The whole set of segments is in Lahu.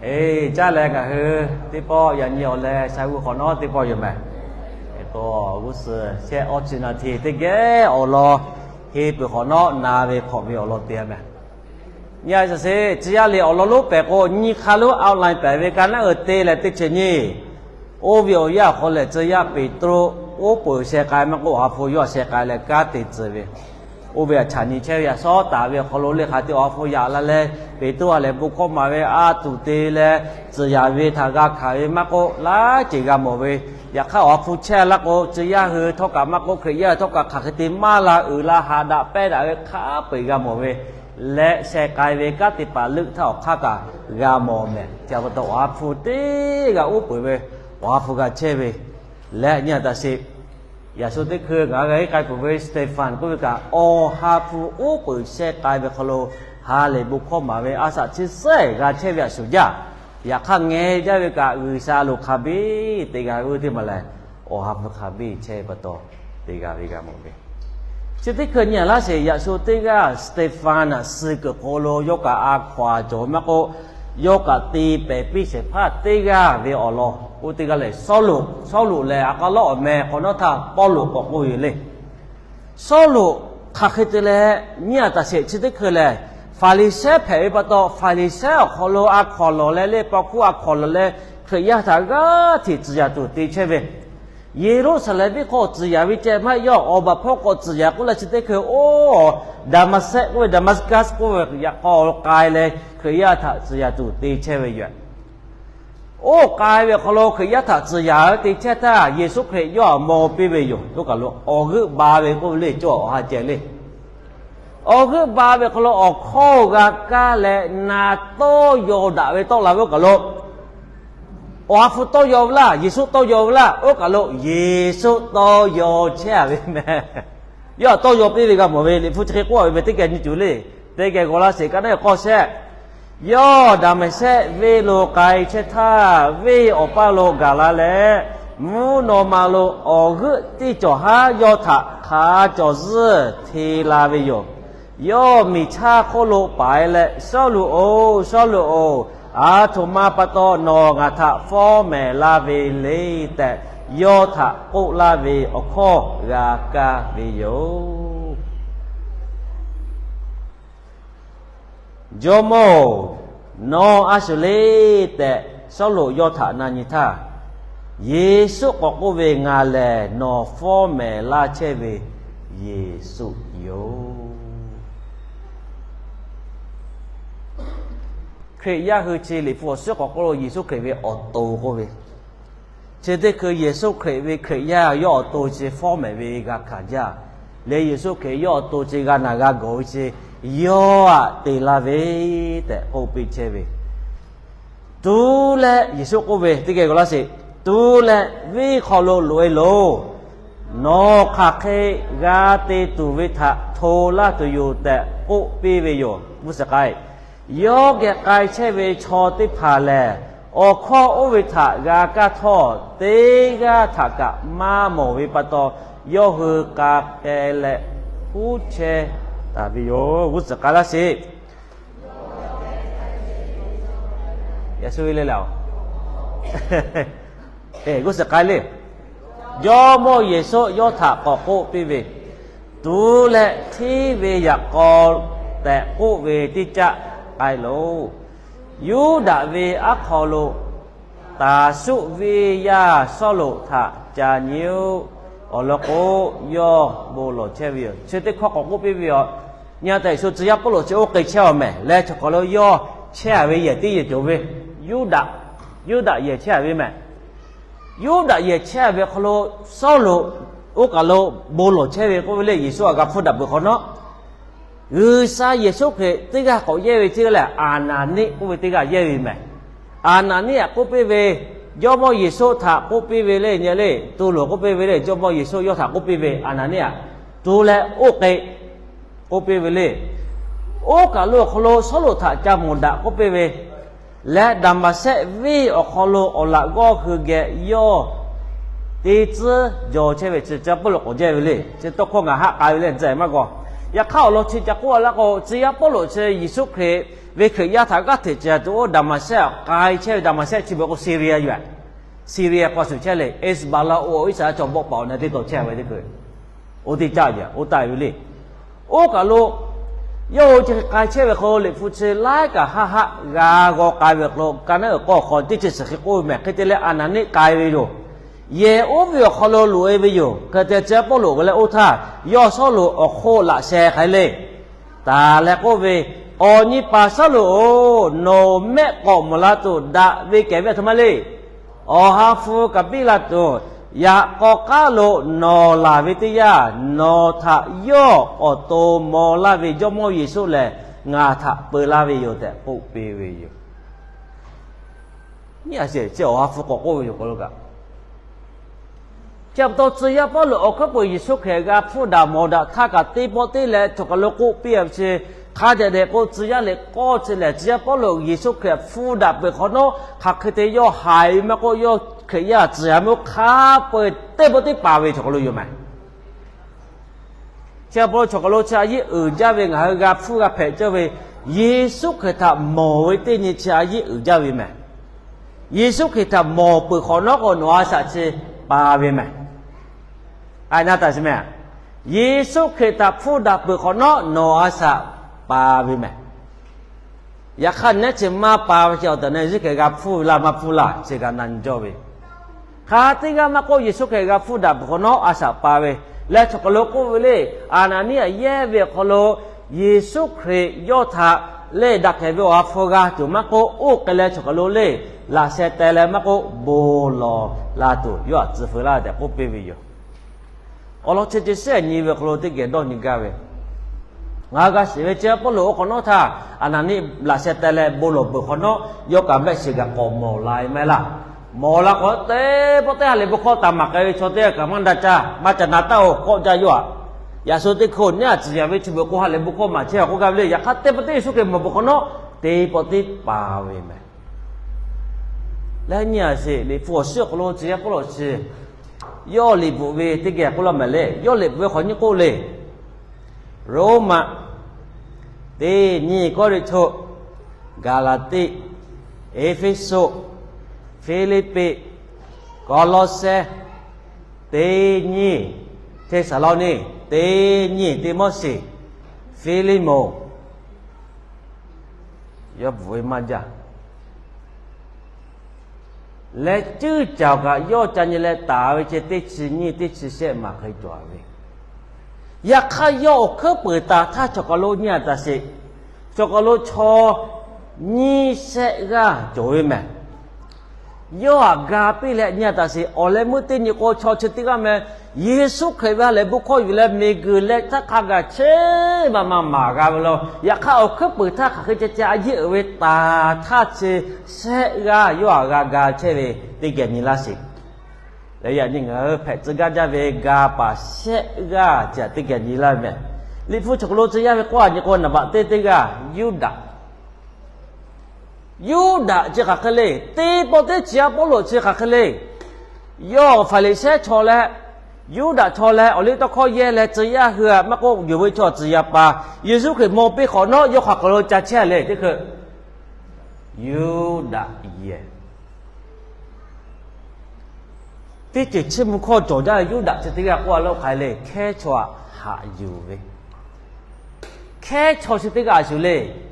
Eˬ, caˇ leh ngaˬ hui teˇ pawˆ yaꞈ nyi awˬ leh sha g'uˇ hk'awꞈ nawˉ teˇ pawˆ yoˬ mehˬ. G'uˇ suhˍ shehˆ awˇ chi naˍ hti teˇ geh awˬ lawn henˇ peuˬ hk'awꞈ nawˉ na ve hk'awꞈ ve awˬ lawn te mehˬ. Nyi a shaˍ sheˍ, tcuh yaˇ liꞈ awˬ lawn lonˉ pehˍ k'o, nyi hk'aˇ lonˉ outline pehˍ ve ka naˉ uiˍ te leh teˇ ceuˬ nyi. Oˇ ve awˬ yanˇ awˬ hk'aw lehˬ, tcuh yaˇ Peˍtruˆ oˉ peunˍ sheh k'ai maˇ k'oˆ, Awˬ ha hpu yawˇ sheh k'ai leh kanˉ te tcuh ve, oˇ ve aꞈ chaꞈ nyi chehˇ ve yaꞈ shawˉ taˍ ve awˬ hk'aw lo le hk'aˬ te Awˬ ha hpu yaꞈ la leh, Peˍtruˆ a lehˬ bon hkawˇ maˍ ve a tuˬ te leh, tcuh yaꞈ ve htaꞈ g'a hkanˍ ve maˇ k'oˆ, laiˉ ceuˬ g'a mawˬ ve. Yaꞈ hk'aˇ Awˬ ha hpu chehˇ laˇ k'o, tcuh yaˇ hui htawˇ kaꞈ maˇ k'oˆ, Hkriꞈ yaˇ hui htawˇ kaꞈ hk'aˬ hk'e te maˇ la uiˍ la haꞈ daꞈ pehˇ daꞈ ve hk'a peu-eˬ g'a mawˬ ve leh, sheh k'ai ve kanˉ te paˍ leuˆ htaˇ awˬ hk'aˇ kaꞈ g'a mawˬ mehˬ. Chi pa taw Awˬ ha hpu teˇ g'aˇ uˉ peunˍ ve, Awˬ ha hpu g'a chehˇ ve leh nyi a taꞈ sheˍ. Yaꞈ shu teˇ hkui ngaˬ g'a iˉ k'ai peuˬ ve Steˍfanˍ k'oˆ ve kaꞈ, Awˬ ha hpu uˉ peunˍ sheh k'ai ve hk'aw lo ha lehˬ bon hkawˇ maˍ ve a shaꞈ chi sehˉ g'a chehˇ ve aꞈ shuˍ jaˇ. Yaꞈ hk'aˇ ngeh jaˇ ve kaꞈ G'uiˬsha lo hk'a biˇ te g'a ve teˇ maˬ lehˬ, Awˬ ha hpu hk'a biˇ chehˇ pa taw te g'a ve g'a mawˬ ve. Chi teˇ hkui nyi a laˇ sheˍ, yaꞈ shu teˇ g'aˇ Steˍfanˍ suh kuiˬ hk'aw lo yawˇ kaꞈ a hkaw-anˬ cawˬ ve maˇ k'oˆ, yawˇ kaꞈ te pehˍ piˇ shehˍ hpaˇ teˇ g'aˇ ve awˬ lawn k'oˆ teˇ g'aˇ lehˬ, Sawˉluꞈ, Sawˉluꞈ lehˬ a k'a lawˉ awˬ meh hk'awꞈ nawˉ htaˇ Pawˇluꞈ k'awꞈ k'oˆ ve le. Sawˉluꞈ hk'aˬ hk'e te leh nyi a taꞈ sheˍ, chi teˇ hkui lehˬ, Faˍriˍsehˇ hpehꞈ ve pa taw, Faˍriˍsehˇ awˬ hk'aw lo a hkawnˍ lawˬ leh, leˇ paw hkuˇ a hkawnˍ lawˬ leh, Hkriꞈ yaˇ htaꞈ g'aˇ hteꞈ tcuh yaꞈ tuˬ te chehˇ ve. Yeˍruˆsaˍlehnˍ venˇ hk'aw tcuh yaꞈ ve ceh maˇ heˆ, awˬ baˬ hpawˇ k'awꞈ tcuh yaꞈ k'oˆ leh chi teˇ hkui oˇ Daˍmaˍsehˆ k'oˆ ve, Daˍmaˍkaˆ k'oˆ ve yaꞈ k'aw k'ai leh Hkriꞈ yaˇ htaꞈ tcuh yaꞈ tuˬ te chehˇ ve yoˬ. Oˇ k'ai ve awˬ hk'aw lo Hkriꞈ yaˇ htaꞈ tcuh yaꞈ te chehˇ htaˇ, Yeˍsuˆ Hkriꞈ yawˇ htaꞈ maw piˇ ve yoˬ. Oˇ kaˬ lo awˬ g'euˆ ba ve k'oˆ ve le, cawˇ awˬ ha ceh le. Awˬ g'euˆ ba ve hk'aw lo awˬ hkawˇ g'a kaˇ leh na tawˇ yaw daꞈ ve tawˆ la ve oˇ kaˬ lo, Awˬ ha hpu tawˇ yaw ve laˇ, Yeˍsuˆ tawˇ yaw ve laˇ, oˇ kaˬ lo Yeˍsuˆ tawˇ yaw chehˇ a ve meh. Yawˇ htaꞈ tawˇ yaw piˇ ve g'a mawˬ ve, Liꞈ hpu chi hk'e k'oˆ a ve meh, teˇ geh nyi tuˬ le. Teˇ geh g'aw laˇ sheˍ, ka naˉ k'awˇ shehˆ. Yawˇ Daˍmaˍsehˆ venˇ lo k'ai chehˇ htaˇ, venˇ awˬ paˇ lo gaˬ la leh, mvuhˇ naw ma lo awˬ g'euˆ teˇ cawˬ haˉ yawˇ htaꞈ hk'a cawˬ zuhˇ te la ve yoˬ. Yawˇ miˬ chaˇ hk'oˆ lo paˍ e leh, Sawˉluꞈ-oˬ, Sawˉluꞈ-oˬ, aˬ htoꞈ ma pa taw nawˬ ngaˬ htaꞈ fawˉ mehˍ laˇ ve le tehꞈ, yawˇ htaꞈ k'oˆ laˇ ve awˬ hkawˇ g'a kaˇ ve yoˬ. Jawˇmawˇ-oˬ, nawˬ a shuˍ le tehꞈ Sawˉluꞈ yawˇ htaꞈ na nyi htaˇ, Yeˍsuˆ k'awꞈ k'oˆ ve, Ngaˬ lehˬ nawˬ fawˉ mehˍ laˇ chehˇ ve Yeˍsuˆ yoˬ. Hkriꞈ yaˇ hui chi Liꞈ hpu awˬ suhˉ k'awꞈ k'oˆ lo Yeˍsuˆ Hkriꞈ ve awˬ to k'oˆ ve, chi teˇ hkui Yeˍsuˆ Hkriꞈ ve Hkriꞈ yaˇ yawˇ awˬ to chi fawˉ mehˍ ve g'a hkanˍ jaˇ leh, Yeˍsuˆ Hkriꞈ yawˇ awˬ to chi g'a naˬ g'a gawˬ ve chi yawˇ aꞈ te laˇ ve tehꞈ k'oˆ piˇ chehˇ ve. Tu leh Yeˍsuˆ k'oˆ ve, teˇ geh g'aw laˇ sheˍ. Tu leh venˇ hk'aw lo loꞈ e loˬ. Nawˬ hk'aˬ hk'e g'a te tuˬ ve htaꞈ hto laˇ tuˬ yoˬ tehꞈ k'oˆ piˇ ve yoˬ. G'uˇ suhˍ k'ai. Yawˇ geh k'ai chehˇ ve chaw teˇ hpaˍ lehˬ, awˬ hkawˇ oˇ ve htaꞈ g'a kaˇ htawˇ, teˇ g'aˇ htaꞈ kaꞈ maˇ mawˬ ve pa taw, yawˇ hui k'a k'ai leh huˉ chehˇ taˍ ve yoˬ. G'uˇ suhˍ k'ai laˇ sheˍ. Yeˍsuˆ le le, g'uˇ suhˍ k'ai le. Jawˇmawˇ Yeˍsuˆ yawˇ htaꞈ k'awꞈ k'oˆ piˇ ve, Tu leh hteˇ ve yaꞈ k'aw tehꞈ k'oˆ ve teˇ caˆ k'ai loˬ. Yuˇdaꞈ ve aˉ hk'aw lo Taˍsuˆ venˇ yaˇ Sawˉluꞈ htaꞈ ca nyi-oˆ. Awˬ lawn k'o, yawˇ bon lawˬ chehˇ ve yoˬ. Chi teˇ hkawˇ k'awꞈ k'oˆ piˇ ve yoˬ. Nyi a taꞈ Yeˍsuˆ tcuh yaˇ Pawˇluꞈ chi oˇ hk'e chehˇ a mehˍ leh, chaw hk'aˬ lo yawˇ chehˇ a ve yehˬ teˇ yehˬ cawˬ ve, Yuˇdaꞈ, Yuˇdaꞈ yehˬ chehˇ a ve mehˍ. Yuˇdaꞈ yehˬ chehˇ ve hk'aw lo Sawˉluꞈ oˇ kaˬ lo bon lawˬ chehˇ ve k'oˆ ve le, Yeˍsuˆ aꞈ g'a hpfuhˇ daꞈ peuˬ hk'awꞈ nawˉ, G'uiˬsha Yeˍsuˆ Hkriꞈ teˇ g'aˇ k'awꞈ yehˇ ve chi lehˬ, Aˍnaˍniˆ k'oˆ ve teˇ g'aˇ yehˇ ve mehˍ. Aˍnaˍniˆ aꞈ k'oˆ piˇ ve, Jawˇmawˇ Yeˍsuˆ htaꞈ k'oˆ piˇ ve le, nyi le, tu loˬ k'oˆ piˇ ve le, Jawˇmawˇ Yeˍsuˆ yawˇ htaꞈ k'oˆ piˇ ve, Aˍnaˍniˆ aꞈ, tu leh oˇ hk'e k'oˆ piˇ ve le. Oˇ kaˬ lo awˬ hk'aw lo Sawˉluꞈ htaꞈ ca mawˬ daꞈ k'oˆ piˇ ve, leh Daˍmaˍsehˆ venˇ awˬ hk'aw lo awˬ laꞈ g'awˇ hui geh yawˇ teˇ tcuhˉ jaw chehˇ ve, chi ca Pawˇluꞈ k'awꞈ jehˇ ve le. Chi tawˇ hkawˇ ngaˬ haˆ k'ai ve le, tcuh maˇ g'aw. Yaꞈ hk'aˇ awˬ lawn chi ca k'oˆ a laˇ k'o, tcuh yaˇ Pawˇluꞈ chi Yeˍsuˆ Hkriꞈ ve Hkriꞈ yaˇ htaꞈ g'aˇ hteꞈ ceh tuˬ oˇ Daˍmaˍsehˆ k'ai chehˇ ve. Daˍmaˍsehˆ chi beuꞈ k'o Siˍriˍa yoˬ. Siˍriˍa k'aw suhˍ chehˇ le, Hezˍbaˍlaˆ oˇ Iˉsaˍreˍlaˆ chaw bawˆ paˍ awˬ na teˇ taw chehˇ ve teˇ hkui, oˇ teˇ caˆ ve, oˇ taˆ ve le. Oˇ kaˬ lo yawˇ hui chi hk'e k'ai chehˇ ve hk'aw lo Liꞈ hpu chi laiˉ kaꞈ haˆ haˆ g'a g'aw k'ai ve awˬ hk'aw lo, ka naˉ uiˍ k'awˇ hk'aw teˇ chi suhˍ hk'e k'oˆ ve mehˍ. Hk'e te leh Aˍnaˍniˆ k'ai ve yoˬ. Yehˬ oˇ ve awˬ hk'aw lo loꞈ e ve yoˬ. Hk'e te leh tcuh yaˇ Pawˇluꞈ ve leh oˇ htaˇ yawˇ Sawˉluꞈ awˬ hk'oˆ laꞈ sheh hk'ai le. Taˍ leh k'oˆ ve, Awˬ nyi paˍ Sawˉluꞈ-oˬ, nawˬ mehˆ k'awꞈ mawˬ la tuˬ daꞈ ve kehˬ ve aˬ htoꞈ ma le. Awˬ ha hpu kaꞈ biˇ la tuˬ, yaꞈ k'aw k'aˉ lo nawˬ laˬ ve teˇ yanˇ, nawˬ htaꞈ yawˇ awˬ to maw laˇ ve Jawˇmawˇ Yeˍsuˆ lehˬ ngaˬ htaꞈ peu laˇ ve yoˬ tehꞈ k'oˆ piˇ ve yoˬ. Nyi a sheˍ chi awˬ ha hpu k'awꞈ k'oˆ ve yoˬ k'o lo kaꞈ, chi pa taw tcuh yaˇ Pawˇluꞈ awˬ hkuiˉ peuˬ Yeˍsuˆ Hkriꞈ g'a hpfuhˇ daꞈ mawˬ daꞈ htaˇ kaꞈ, teˇ pawˆ teˇ leh chaw kaˬ lo k'oˆ piˇ a ve chi, hk'a dehꞈ dehꞈ k'o tcuh yaˇ leh k'awˇ chi lehˬ, tcuh yaˇ Pawˇluꞈ Yeˍsuˆ Hkriꞈ hpfuhˇ daꞈ peuˬ hk'awꞈ nawˉ hk'aˬ hk'e te yawˇ haiˬ ve maˇ k'oˆ, yawˇ Hkriꞈ yaˇ tcuh yaˇ maˇ k'oˆ, hk'a peu-eˬ teˇ pawˆ teˇ paˍ ve chaw kaˬ lo yoˬ mehˍ. Chi pa taw chaw kaˬ lo chi a yiˉ uiˍ jaˇ ve, ngaˬ hui g'a hpfuhˇ g'a hpehꞈ cawˇ ve, Yeˍsuˆ Hkriꞈ htaꞈ mawˬ ve teˇ nyi chi a yiˉ uiˍ jaˇ ve mehˍ. Yeˍsuˆ Hkriꞈ htaꞈ mawˬ peuˬ hk'awꞈ nawˉ k'o nawˬ a shaꞈ chi pa ve mehˍ. A na taˍ si mehˍ. Yeˍsuˆ Hkriꞈ htaꞈ hpfuhˇ daꞈ peuˬ hk'awꞈ nawˉ nawˬ a shaꞈ pa ve mehˍ. Yaꞈ hk'aˇ nehˉ chi maˇ pa ve chi awˬ tehˬ na Yeˍsuˆ Hkriꞈ g'a hpfuhˇ la maˇ hpfuhˇ la chi g'a na nyi cawˇ ve. Hk'aˬ teˇ g'aˇ maˇ k'oˆ, Yeˍsuˆ Hkriꞈ g'a hpfuhˇ daꞈ peuˬ hk'awꞈ nawˉ a shaꞈ pa ve leh chaw kaˬ lo k'oˆ ve le. Aˍnaˍniˆ yehˇ ve awˬ hk'aw lo Yeˍsuˆ Hkriꞈ yawˇ htaꞈ leh daꞈ kehˬ ve awˬ ha hpu g'a tuˬ maˇ k'oˆ, oˇ hk'e leh chaw kaˬ lo le laꞈ sheh teh leh maˇ k'oˆ bon lawˬ la tuˬ yawˇ htaꞈ tcuh feu laˇ tehꞈ k'oˆ piˇ ve yoˬ. Awˬ lawn chi chi shehˆ nyi ve awˬ hk'aw lo teˇ geh dawˇ nyi gaˇ ve, ngaˬ hui g'a shiˍ ve chi Pawˇluꞈ awˬ hk'awꞈ nawˉ htaˇ, Aˍnaˍniˆ laꞈ sheh teh leh bon lawˬ peuˬ hk'awꞈ nawˉ, yawˇ kaꞈ mehˆ shiˍ kaꞈ k'awꞈ mawˬ la e maˇ heˆ laˇ. Mawˬ la k'o teˇ pawˆ teˇ ha lehˬ bon hkawˇ taˍ maˍ k'ai ve chaw teˇ g'aˇ kaꞈ maˇ daꞈ caˇ, maˇ ca na taˇ-oˬ k'awˆ jaˇ yawˇ aꞈ. Yaꞈ shu teˇ hkui awˬ neˉ a tcuh yaˇ ve chi beuꞈ k'o ha lehˬ bon hkawˇ maˍ chehˇ k'oˆ gaˇ ve le. Yaꞈ hk'aˇ teˇ pawˆ teˇ Yeˍsuˆ Hkriꞈ mawˬ peuˬ hk'awꞈ nawˉ, teˇ pawˆ teˇ pa ve mehˍ. Leh nyi a sheˍ, Liꞈ hpu awˬ shiˉ awˬ hk'aw lo tcuh yaˇ Pawˇluꞈ chi yawˇ liꞈ bvuhꞈ ve teˇ geh k'oˆ laˇ mehˍ le. Yawˇ liꞈ bvuhꞈ ve hk'awꞈ nyi k'oˆ le, Roˉmaꞈ, teˇ nyi Kawˇrenˍhtuˆ, Gaˍlaˍtiˆ, Eˇfeˇsuꞈ, Hpiˇliˇpiˆ, Kawˍlawˇsehˇ, teˇ nyi Hteˇsaˍlawˇniˆ, teˇ nyi Tiˆmoˉseˍ, Hpiˇliˇmonˍ, yawˇ bvuhꞈ ve maˇ jaˇ. Leh ceuˇ caˬ kaꞈ yawˇ ca nyi leh taˍ ve chi teˇ chi nyiˇ teˇ chi shehˆ maˬ hk'e cawˬ ve. Yaꞈ hk'aˇ yawˇ awˬ hkuiˉ peuˬ taˍ htaˇ chaw kaˬ lo nyi a taˍ sheˍ. Chaw kaˬ lo chaw nyiˇ shehˆ g'aˇ cawˬ ve mehˍ. Yawˇ htaꞈ ga piˇ leh nyi a taˍ sheˍ. Awˬ leh meuˇ teˇ nyi k'o chaw chi teˇ g'aˇ meh, Yeˍsuˆ Hkriꞈ ve ha lehˬ bon hkawˇ yuˬ leh miˬguiˬ leh htaˇ hk'a gaˬ chehˇ maˇ maˇ maˍ g'a ve law. Yaꞈ hk'aˇ awˬ hkuiˉ peuˬ htaˇ hk'aˬ hk'e ceh ceh a yiˉ uiˍ ve taˍ htaˇ chi shehˆ g'aˇ yawˇ htaꞈ g'a ga chehˇ ve teˇ geh nyi laˇ sheˍ. Leh yaꞈ nyi ngaˬ hui hpehꞈ tcuh gaˇ jaˇ ve ga paˍ shehˆ g'aˇ ceh teˇ geh nyi laˇ mehˍ. Liꞈ hpu chaw kaˬ lo tcuh yaˇ ve k'oˆ a nyi k'o naˍ baꞈ teˇ teˇ g'aˇ Yuˇdaꞈ. Yuˇdaꞈ chi hk'aˬ hk'e le, teˇ pawˆ teˇ chi a Pawˇluꞈ chi hk'aˬ hk'e le. Yawˇ Faˍriˍsehˇ chaw leh Yuˇdaꞈ chaw leh awˬ liˇ tawˇ hkawˇ yehˇ leh tcuh yaˇ hui a maˇ k'oˆ, yonˍ ve chaw tcuh yaˇ paˍ Yeˍsuˆ Hkriꞈ mawˬ piˇ hk'awꞈ nawˉ yawˇ hk'aˬ hk'aˬ lo ca chehˇ le teˇ hkui, Yuˇdaꞈ yehˬ. Teˇ ceuˬ chiˇ mvuh hkawˇ cawˬ jaˇ ve Yuˇdaꞈ chi teˇ g'aˇ k'oˆ a lo hk'aˬ hk'e le, hkehˉ chaw htaꞈ haꞈ yuˬ ve, hkehˉ chaw chi teˇ g'aˇ shuˍ le.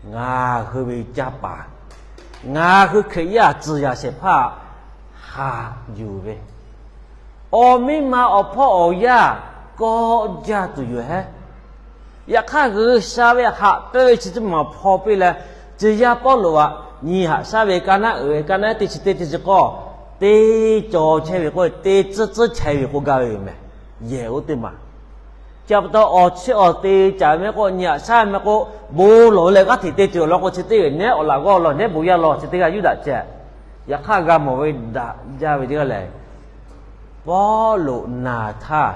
Ngaˬ hui ve canˇ paˍ, ngaˬ hui Hkriꞈ yaˇ tcuh yaˇ shehˍ hpaˇ haꞈ yuˬ ve, awˬ miˇ ma awˬ hpawˇ awˬ yaˇ kawˆ jaˇ tuˬ yoˬ hehˉ. Yaꞈ hk'aˇ G'uiˬsha ve haꞈ pehnˇ ve chi teˇ maˬ hpaw piˇ leh, tcuh yaˇ Pawˇluꞈ aꞈ nyi haꞈ shaˉ ve ka naˉ uiˍ ve ka naˉ teˇ chi teˇ chi k'awˇ, teˇ cawˬ chehˇ ve k'o teˇ tcuhˉ tcuhˉ chehˇ ve k'oˆ gaˇ ve yoˬ mehˍ. Yehˬ oˇ teˇ maˬ chi pa taw awˬ chi awˬ te caˍ ve mehˆ k'o nyi haꞈ shaˉ ve mehˆ k'o, bon lawˬ ve leh g'aˇ hteꞈ te tuˬ awˬ lawn k'o chi teˇ g'aˇ nehˉ awˬ laꞈ g'awˇ law nehˉ bon yaˇ law chi teˇ g'aˇ Yuˇdaꞈ ceh. Yaꞈ hk'aˇ g'a mawˬ ve daꞈ jaˇ ve teˇ g'aˇ lehˬ, Pawˇluꞈ naˬ htaˇ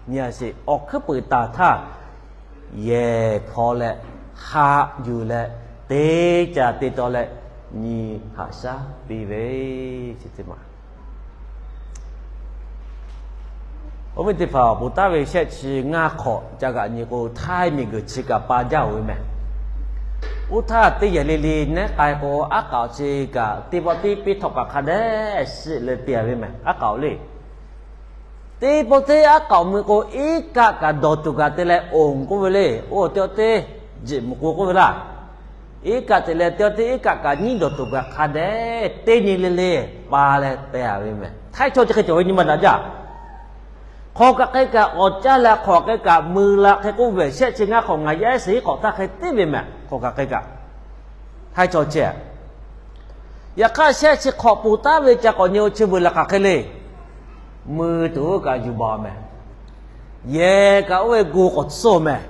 nyi a sheˍ, awˬ hkuiˉ peuˬ taˍ htaˇ yehˬ hpaw leh haꞈ yuˬ leh teˇ caˬ te taw leh nyi haꞈ shaˉ piˇ ve chi teˇ maˬ Awˬ viˉ teˇ hpaˍ, awˬ pon taˍ ve shehˆ chi ngaˇ hk'awꞈ ca g'aꞈ nyi k'o, htaiˇ miˬguiˬ chi kaꞈ pa jaˇ-oˬ ve mehˬ. Oˇ htaˇ teˇ yehˬ le le neˉ k'ai k'o, aˉ k'aoˍ chi kaꞈ teˇ pawˆ teˇ piˇ htawꞈ kaꞈ hk'a dehꞈ shiˆ leh te-a ve mehˬ, aˉ k'aoˍ le. Teˇ pawˆ teˇ aˉ k'aoˍ mui k'o, iˉ kaˆ kaꞈ dawˬ tuˬ kaꞈ te leh oˬ k'oˆ ve le. Oˇ teˇ teˇ jiꞈ mvuhˬ k'o k'oˆ ve laˇ. Iˉ kaˆ te leh teˇ teˇ iˉ kaˆ kaꞈ nyiˉ dawˬ tuˬ kaꞈ hk'a dehꞈ teˇ nyi le le pa leh te-a ve mehˬ. Htaiˇ chaw chi hk'e cawˬ ve nyi ma daꞈ jaˇ. Hk'aw kaꞈ hk'e kaꞈ awˬ caˇ la, hk'aw kaꞈ hk'e kaꞈ mui la hk'e k'oˆ ve, shehˆ chi ngaˇ hk'awꞈ ngaˬ yaˇ ehˉ suhˍ hiˉ hk'awꞈ htaˇ hk'e teˇ ve mehˬ. Hk'aw kaꞈ hk'e kaꞈ htaiˇ chaw chi Yaꞈ hk'aˇ shehˆ chi hk'awꞈ ponˬ taˉ ve ca k'awꞈ nyi-o chi veuˬ laˬ hk'aˬ hk'e le. Mui tuˬ oˇ kaꞈ yuˬ baˬ mehˬ. Yehˬ kaꞈ oˇ ve gu k'awꞈ tsuhˇ mehˬ.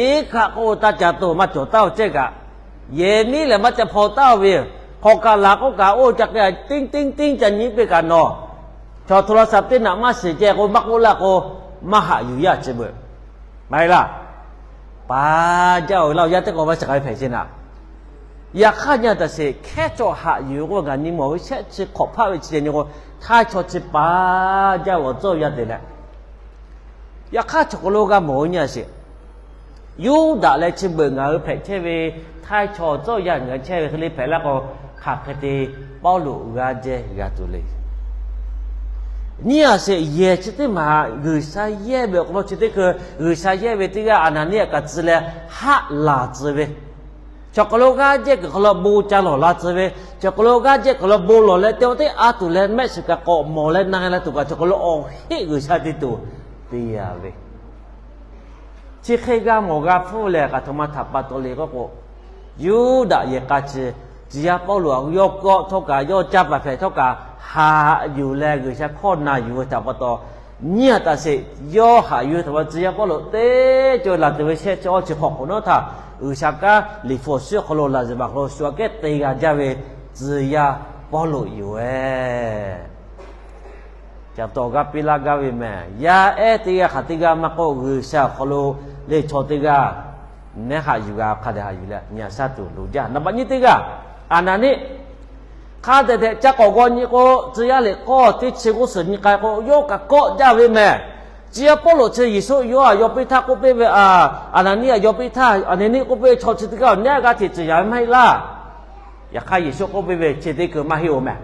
Iˉ kaˆ k'oˆ taˇ ca tuˬ maˇ cawˬ taˉ-o cehˇ kaꞈ, yehˬ miˉ lehˬ maˇ ca hpaw taˉ-o ve yoˬ. Hk'aw kaꞈ laˬ k'oˆ kaꞈ oˇ ca k'e tiˉ tiˉ tiˉ ca nyi piˇ kaꞈ nawˬ, chaw hto la shaˍ teˇ naꞈ maˇ shiˍ ceh k'o maˇ k'oˆ laˇ k'o, maˇ haꞈ yuˬ yaˇ chi beuꞈ. Maˇ heˆ laˇ. Pa jaˇ-oˬ laˇ-o, yaˇ teˇ k'awꞈ maˇ shiˍ k'ai hpehꞈ ce naꞈ. Yaꞈ hk'aˇ nyi-a taˍ sheˍ, hkehˉ cawˬ haꞈ yuˬ k'oˆ ve ngaˬ nyi mawˬ ve shehˆ chi hk'awꞈ hpaˆ ve chi nyi k'o, htaiˇ chaw chi pa jaˇ ve awˬ cawˇ yaˇ te leh, yaꞈ hk'aˇ chaw hk'aw lo g'a mawˬ ve nyi-a sheˍ. Yuˇdaꞈ leh chi beuꞈ ngaˬ hui hpehꞈ chehˇ ve, htaiˇ chaw awˬ cawˇ yaˇ ngaˬ hui chehˇ ve hk'e le hpehꞈ laˇ k'o, hk'aˬ hk'e te Pawˇluꞈ g'aˇ jehˇ g'a tuˬ le. Nyi-a sheˍ, yehˬ chi teˇ maˬ G'uiˬsha yehˇ ve awˬ hk'aw lo chi teˇ hkui, G'uiˬsha yehˇ ve teˇ g'aˇ Aˍnaˍniˆ kaꞈ tcuh leh haˆ laˬ tcuh ve, chaw hk'aw lo g'aˇ jehˇ kuiˬ hk'aw lo bon ca lawˬ la tcuh ve, chaw hk'aw lo g'aˇ jehˇ kuiˬ hk'aw lo bon lawˬ leh teˇ pawˆ teˇ a tuˬ leh mehˆ shiˍ kaꞈ k'awꞈ mawˬ leh na leh tuˬ kaꞈ chaw hk'aw lo awˬ heˆ G'uiˬsha te tuˬ te-a ve, chi hk'e g'a mawˬ g'a hpfuhˇ leh k'aˬ htoꞈ ma htaꞈ pa taw le k'oˆ k'o, Yuˇdaꞈ yehˬ k'a chi, tcuh yaˇ Pawˇluꞈ yawˇ kawˆ htawˇ kaꞈ yawˇ caˇ paˍ hpehꞈ htawˇ kaꞈ haꞈ yuˬ leh G'uiˬsha hkawˇ na yuˬ ve htaꞈ pa taw, nyi-a taˍ sheˍ, yawˇ haꞈ yuˬ ve htaꞈ pa tcuh yaˇ Pawˇluꞈ teˇ ceuˬ laˬ tuˬ ve shehˆ chi awˇ chi hk'awꞈ hk'awꞈ nawˉ htaˇ, G'uiˬsha kanˉ liꞈ hpu awˬ shinˉ awˬ hk'aw lo laˬ zuhˬ baˬ hk'aw lo shu aꞈ kehˉ te g'a jaˇ ve tcuh yaˇ Pawˇluꞈ yoˬ-e. Ca taw g'aˇ piˇ laˇ gaˇ ve mehˬ. Yaˇ ehˉ teˇ g'aˇ hk'aˬ teˇ g'aˇ maˇ k'oˆ, G'uiˬsha awˬ hk'aw lo le chaw teˇ g'aˇ neˉ haꞈ yuˬ g'a hk'a dehꞈ haꞈ yuˬ leh nyi-a shaˉ tuˬ loˍ jaˇ. Naˍ baꞈ nyiˇ teˇ g'aˇ, Aˍnaˍniˆ hk'a dehꞈ dehꞈ ca k'awꞈ g'aw nyi k'o, tcuh yaˇ liꞈ k'awˇ teˇ chi g'uˇ suhˍ nyi k'ai k'o, yawˇ kaꞈ kawˆ jaˇ ve mehˬ. Tcuh yaˇ Pawˇluꞈ chi Yeˍsuˆ yawˇ aꞈ yaw piˇ htaˇ k'oˆ piˇ ve, Aˍnaˍniˆ aꞈ yaw piˇ htaˇ, Aˍnaˍniˆ k'oˆ piˇ ve, Chaw chi teˇ g'aˇ-oˬ, neˉ g'aˇ hteꞈ tcuhˍ yaꞈ ve maˇ heˆ laˇ. Yaꞈ hk'aˇ Yeˍsuˆ k'oˆ piˇ ve, Chi teˇ hkui maˇ heˆ-oˬ mehˬ.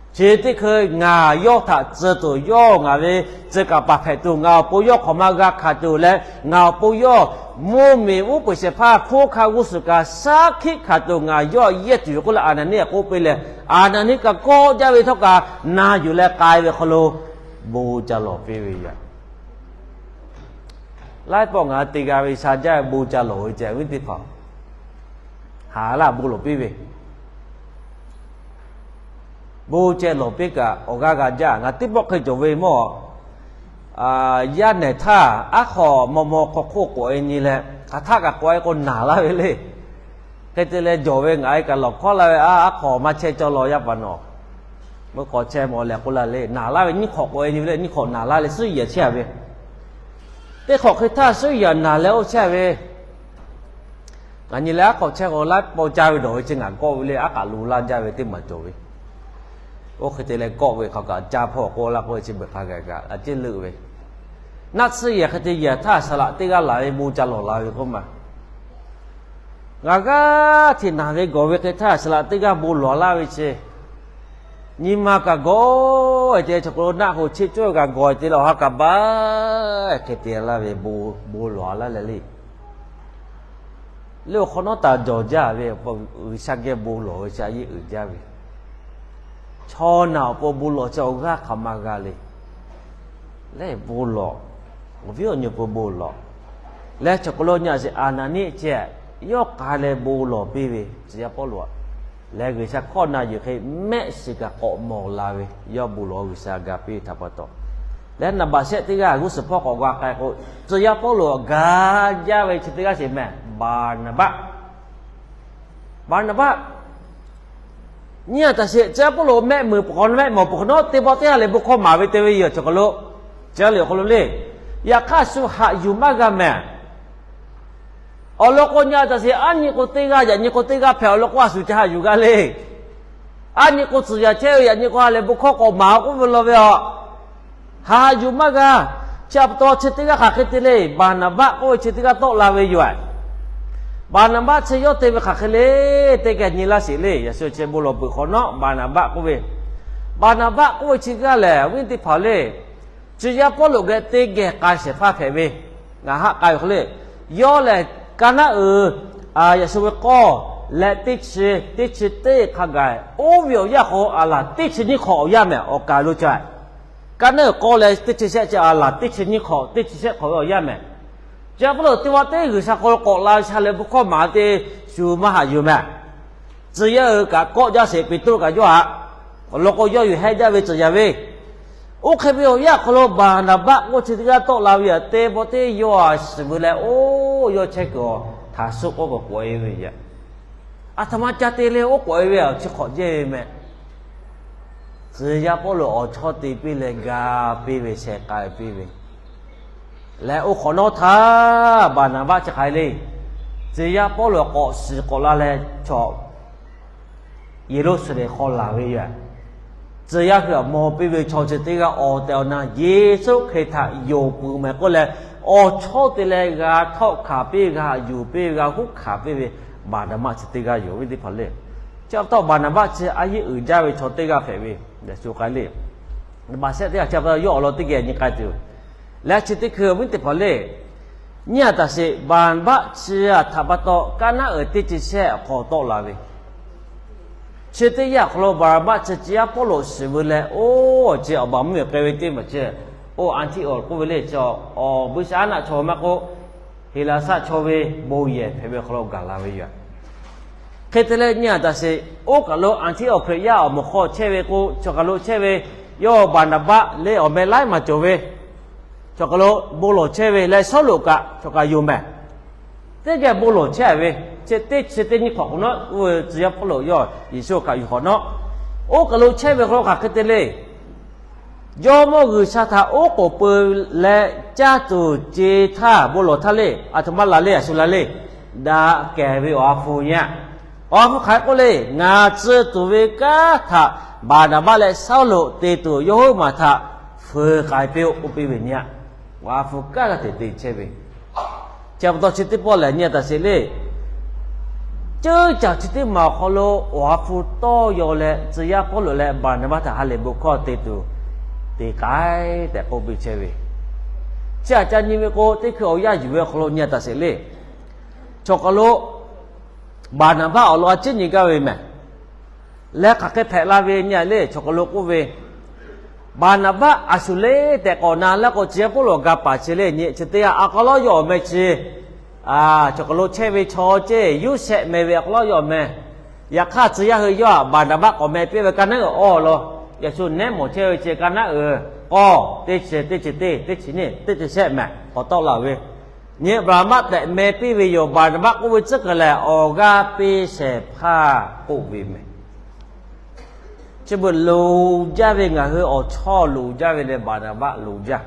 Chi teˇ hkui ngaˬ yawˇ htaꞈ tcuh tuˬ, yawˇ ngaˬ ve tcuh kaˍ paˍ hpehꞈ tuˬ, ngaˬ awˬ pon yawˇ hk'awꞈ ma g'a hkanˍ tuˬ leh, ngaˬ awˬ pon yawˇ mvuhˇmiˬ uˉ peunˍ shehˍ hpaˇ hpuˇ hkanˇ g'uˇ suhˍ kaꞈ shaˉ hkiˆ hkanˍ tuˬ ngaˬ yawˇ aꞈ yehˇ tuˬ yoˬ k'oˆ leh, Aˍnaˍniˆ aꞈ k'oˆ piˇ leh, Aˍnaˍniˆ kaꞈ kawˆ jaˇ ve htawˇ kaꞈ na yuˬ leh k'ai ve hk'aw lo bon ca lawˬ piˇ ve yoˬ. Laiˉ pawˆ ngaˬ hui te g'a ve sha jaˇ ve bon ca lawˬ ve ceh, awˬ viˉ teˇ hpaˍ, haˍ laˇ bon lawˬ piˇ ve, bon ceh lawˬ piˇ kaꞈ awˬ g'aˇ g'a jaˇ. Ngaˬ teˇ pawˆ hk'e cawˬ ve mawˇ, yaˇ nehˬ htaˇ aˉ hk'aw maw maw hk'aw hk'oˆ k'awꞈ-e nyi leh, hk'aˬ htaˆ kaꞈ k'awꞈ-e k'o naˬ laˇ ve le. Hk'e te leh jawˬ ve ngaˬ-e kaꞈ lawˬ hkawˉ laˇ ve, aˉ hk'aw maˇ chehˇ cawˇ law yaˇ paˍ nawˬ, mvuhˇ hk'aw chehˇ maw leh k'oˆ laˇ le. Naˬ laˇ ve nyiˇ hk'awꞈ k'awꞈ-e nyi ve le, nyiˇ hk'awꞈ naˬ laˇ leh suhˉ yehˬ chehˇ-a ve, teˇ hk'awꞈ hk'e htaˇ suhˉ yehˬ naˬ leh oˇ chehˇ ve, ngaˬ nyi leh aˉ hk'aw chehˇ k'o laiˉ pawˆ caˇ ve dawˬ ve chi ngaˬ kawˆ ve le, aˉ k'aꞈ lo laˇ jaˇ ve teˇ maˬ cawˬ ve. Oˇ hk'e te leh kawˆ ve hk'aˬ kaꞈ caˇ hpawˇ k'oˆ laˇ k'oˆ ve chi beuꞈ hk'a gaˬ kaꞈ a ciˉ leuˆ ve, naˆ tsuhˇ yehˬ hk'e te yehˬ htaˇ saˍ laꞈ teˇ g'aˇ laˬ ve bon ca lawˬ la ve k'oˆ ma. Ngaˬ g'aˇ hteꞈ naˬ ve gawˬ ve hk'e htaˇ saˍ laꞈ teˇ g'aˇ bon lawˬ laˇ ve chi, nyi ma kaꞈ gawˬ-e te chaw hk'aw lo naˆ hoꞈ cheˆ cawˇ ve kaꞈ gawˬ-e te leh awˬ ha kaꞈ baˆ hk'e te laˇ ve, bon lawˬ laˇ leh le. Leuˆ awˬ hk'awꞈ nawˉ taˍ jawˬ jaˇ ve, G'uiˬsha geh bon lawˬ ve chi a yeˇ uiˍ jaˇ ve, chaw naˬ awˬ pon bon lawˬ chi awˬ g'aˇ hk'aˬ ma g'a le. Leh bon lawˬ, awˬ viˉ awˬ nyi pon bon lawˬ leh chaw hk'aw lo nyi-a sheˍ, Aˍnaˍniˆ ceh yawˇ k'ai leh bon lawˬ piˇ ve tcuh yaˇ Pawˇluꞈ-a. Leh G'uiˬsha hkawˇ na yuˬ hk'e mehˆ shiˍ kaꞈ k'awꞈ mawˬ la ve, yawˇ bon lawˬ G'uiˬsha ga piˇ ve htaꞈ pa taw. Leh naˍ baꞈ shehˆ teˇ g'aˇ g'uˇ suhˍ hpawˇ k'awꞈ g'a k'ai k'o, tcuh yaˇ Pawˇluꞈ-a ga jaˇ ve chi teˇ g'aˇ sheˍ mehˬ, Baˍnaˍbaˆ. Baˍnaˍbaˆ, nyi-a taˍ sheˍ, tcuh yaˇ Pawˇluꞈ mehˆ meuˍ peuˬ hk'awꞈ nawˉ mehˆ mawˬ peuˬ hk'awꞈ nawˉ teˇ pawˆ teˇ ha lehˬ bon hkawˇ maˍ ve te ve yoˬ chaw hk'aw lo, tcuh yaˇ liꞈ awˬ hk'aw lo le. Yaꞈ hk'aˇ shu haꞈ yuˬ maˇ g'a mehˬ. Awˬ lawn k'o nyi-a taˍ sheˍ, aˉ nyi k'o teˇ g'aˇ, yaꞈ nyi k'o teˇ g'aˇ hpehꞈ awˬ lawn k'o a shu ca haꞈ yuˬ g'a le. Aˉ nyi k'o tcuhˍ yaꞈ chehˇ ve, yaꞈ nyi k'o ha lehˬ bon hkawˇ k'awꞈ maˍ k'oˆ ve law ve a, haꞈ yuˬ maˇ g'a. Chi pa taw chi teˇ g'aˇ hk'aˬ hk'e te le, Baˍnaˍbaˆ k'oˆ ve chi teˇ g'aˇ tawˆ la ve yoˬ. Baˍnaˍbaˆ chi yawˇ te ve hk'aˬ hk'e le, teˇ geh nyi laˇ sheˍ le. Yaꞈ shu chi bon lawˬ peuˬ hk'awꞈ nawˉ, Baˍnaˍbaˆ k'oˆ ve, Baˍnaˍbaˆ k'oˆ ve chi g'aˇ lehˬ, awˬ viˉ teˇ hpaˍ le, tcuh yaˇ Pawˇluꞈ geh teˇ geh k'ai shehˍ hpaˇ hpehꞈ ve, ngaˬ haˆ k'ai ve hk'e le, yawˇ lehˬ ka naˉ uiˍ yaꞈ shu ve k'awˇ leh teˇ chi, teˇ chi teˇ hk'a gaˬ oˇ ve awˬ yanˇ hk'aw a laˬ teˇ chi nyiˇ hk'awꞈ awˬ yanˇ mehˍ awˬ kaˍ lo ca. Ka naˉ uiˍ k'awˇ leh teˇ chi shehˆ chi a laˬ teˇ chi nyiˇ hk'awꞈ, teˇ chi shehˆ hk'awꞈ ve awˬ yanˇ mehˍ. Chi pa taw teˇ vaˇ teˇ G'uiˬsha hk'aw lo k'awꞈ la ve sha leh bon hkawˇ maˍ te shu maˇ haꞈ yuˬ mehˍ. Tcuh yaˇ hui kaꞈ kawˆ jaˇ sheˍ, Peˍtruˆ kaꞈ yawˇ htaꞈ awˬ lawn k'o, yawˇ yuˬ hehˆ jaˇ ve tcuh yaˇ ve. Oˇ hk'e ve awˬ yanˇ awˬ hk'aw lo Baˍnaˍbaˆ k'oˆ chi teˇ g'aˇ tawˆ la ve aꞈ, teˇ pawˆ teˇ yawˇ a shiˍ veu leh, oˇ yawˇ chehˇ kuiˬ awˬ htaˍ suhˉ k'oˆ k'awꞈ k'awꞈ e ve yoˬ. A htoꞈ ma ca te leh oˉ k'awꞈ e ve awˬ chi hk'awꞈ jehˇ ve mehˍ. Tcuh yaˇ Pawˇluꞈ awˬ chawˇ te piˇ leh ga piˇ ve, shehˍ k'ai piˇ ve leh, oˇ hk'awꞈ nawˉ htaˇ Baˍnaˍbaˆ chi hk'aˬ hk'e le, tcuh yaˇ Pawˇluꞈ k'awꞈ shiˍ k'awꞈ la leh chaw Yeˍruˆsaˍlehnˍ hk'aw laˬ ve yoˬ. Tcuh yaˇ hui aꞈ maw piˇ ve chaw chi teˇ g'aˇ awˬ tehˬ awˬ na Yeˍsuˆ Hkriꞈ htaꞈ yonˍ peuˬ mehˍ k'oˆ leh, awˬ chawˇ te leh g'a htawˆ hkanˍ piˇ, g'a yuˬ piˇ, g'a huˉ hkanˍ piˇ ve Baˍnaˍbaˆ chi teˇ g'aˇ yoˬ, awˬ viˉ teˇ hpaˍ le. Chi pa taw Baˍnaˍbaˆ chi a yeˇ uiˍ jaˇ ve chaw teˇ g'aˇ hpehꞈ ve, yaꞈ shu k'ai le. Baˬ shehˆ teˇ g'aˇ chi pa taw yawˇ awˬ lawn teˇ geh nyi k'ai tuˬ. Leh chi teˇ hkui awˬ viˉ teˇ hpaˍ le, nyiˇ a taˍ sheˍ, Baˍnaˍbaˆ chi a htaꞈ pa taw ka naˉ uiˍ teˇ chi shehˆ awˬ hk'aw tawˆ la ve. Chi teˇ yanˇ awˬ hk'aw lo Baˍnaˍbaˆ chi tcuh yaˇ Pawˇluꞈ shiˍ veu leh, oˇ chi awˬ baˬ mvuhˇmiˬ k'ai ve teˇ maˬ chi, oˇ Anˍtiˆawˍ k'oˆ ve le, chi awˬ buiˇshaˆaˉnaˆ chaw maˇ k'oˆ, Heˍlaˍsaˆ chaw ve bon yehˬ hpehꞈ ve awˬ hk'aw lo gaˬ la ve yoˬ. Hk'e te leh nyiˇ a taˍ sheˍ, oˇ kaˬ lo Anˍtiˆawˍ Hkriꞈ yaˇ awˬ moˍ hk'aw chehˇ ve k'o, chaw kaˬ lo chehˇ ve, yawˇ Baˍnaˍbaˆ leh awˬ meh laiˉ maˬ cawˬ ve, chaw kaˬ lo bon lawˬ chehˇ ve leh Sawˉluꞈ kaꞈ chaw kaˬ yoˬ mehˍ. Teˇ geh bon lawˬ chehˇ ve, chi teˇ chi teˇ nyiˇ hk'awꞈ hk'awꞈ nawˉ, oˇ ve tcuh yaˇ Pawˇluꞈ yawˇ Yeˍsuˆ htaꞈ yuˬ hk'awꞈ nawˉ, oˇ kaˬ lo chehˇ ve hk'aw lo hk'aˬ hk'e te le. Jawˇmawˇ G'uiˬsha htaꞈ oˉ k'oˍ pui leh caˇ tuˬ ce htaˇ, bon lawˬ htaˇ le, a htoꞈ ma laˬ le, a shu laˬ le, daꞈ kehˬ ve awˬ ha hpu nyi a. Awˬ ha hpu hk'aˬ hk'e k'oˆ le, ngaˬ tcuh tuˬ ve kanˉ htaꞈ Baˍnaˍbaˆ leh Sawˉluꞈ te tuˬ yawˇ huiˉ maˬ htaꞈ fuiˍ k'ai piˇ-oˆ k'oˆ piˇ ve nyi a. Awˬ ha hpu kanˉ g'a hteꞈ te chehˇ ve, chi pa taw chi teˇ pawˆ lehˬ nyi a taˍ sheˍ le. Ceuˇ caˬ chi teˇ maˬ awˬ hk'aw lo awˬ ha hpu tawˇ yaw leh tcuh yaˇ Pawˇluꞈ leh Baˍnaˍbaˆ htaꞈ ha lehˬ bon hkawˇ te tuˬ te k'ai tehꞈ k'oˆ piˇ chehˇ ve. Chi aꞈ ca nyi ve k'o, teˇ hkui awˬ yanˇ yuˬ ve awˬ hk'aw lo nyi a taˍ sheˍ le. Chaw kaˬ lo Baˍnaˍbaˆ awˬ lawn a ciˉ nyi gaˇ ve mehˍ. Leh hk'aˬ hk'e hpehꞈ la ve nyi a le, chaw kaˬ lo k'oˆ ve, Baˍnaˍbaˆ a shu le tehꞈ k'awꞈ na leh k'o, tcuh yaˇ Pawˇluꞈ ga paˍ chi le nyi chi teˇ g'aˇ a k'aw lawˉ yawˇ awˬ meh chi, chaw kaˬ lo chehˇ ve chaw ceˇ Yoˇsehꞈ meh ve a k'aw lawˉ yawˇ awˬ meh. Yaꞈ hk'aˇ tcuh yaˇ hui yawˇ htaꞈ Baˍnaˍbaˆ k'awꞈ meh piˇ ve ka naˉ uiˍ awˬ lawn, yaꞈ shu nehˉ mawˬ chehˇ ve chi ka naˉ uiˍ k'awˇ teˇ chi, teˇ chi teˇ, teˇ chi nyiˇ, teˇ chi shehˆ mehˍ k'awꞈ tawˆ la ve. Nyi Baˍnaˍbaˆ tehꞈ meh piˇ ve yoˬ. Baˍnaˍbaˆ k'oˆ ve tcuhˉ kuiˬ lehˬ, awˬ g'aˇ piˇ shehˍ hpaˇ k'oˆ ve mehˍ. Chi beuꞈ loˍ jaˇ ve ngaˬ hui awˬ chawˇ loˍ jaˇ ve leh Baˍnaˍbaˆ loˍ jaˇ.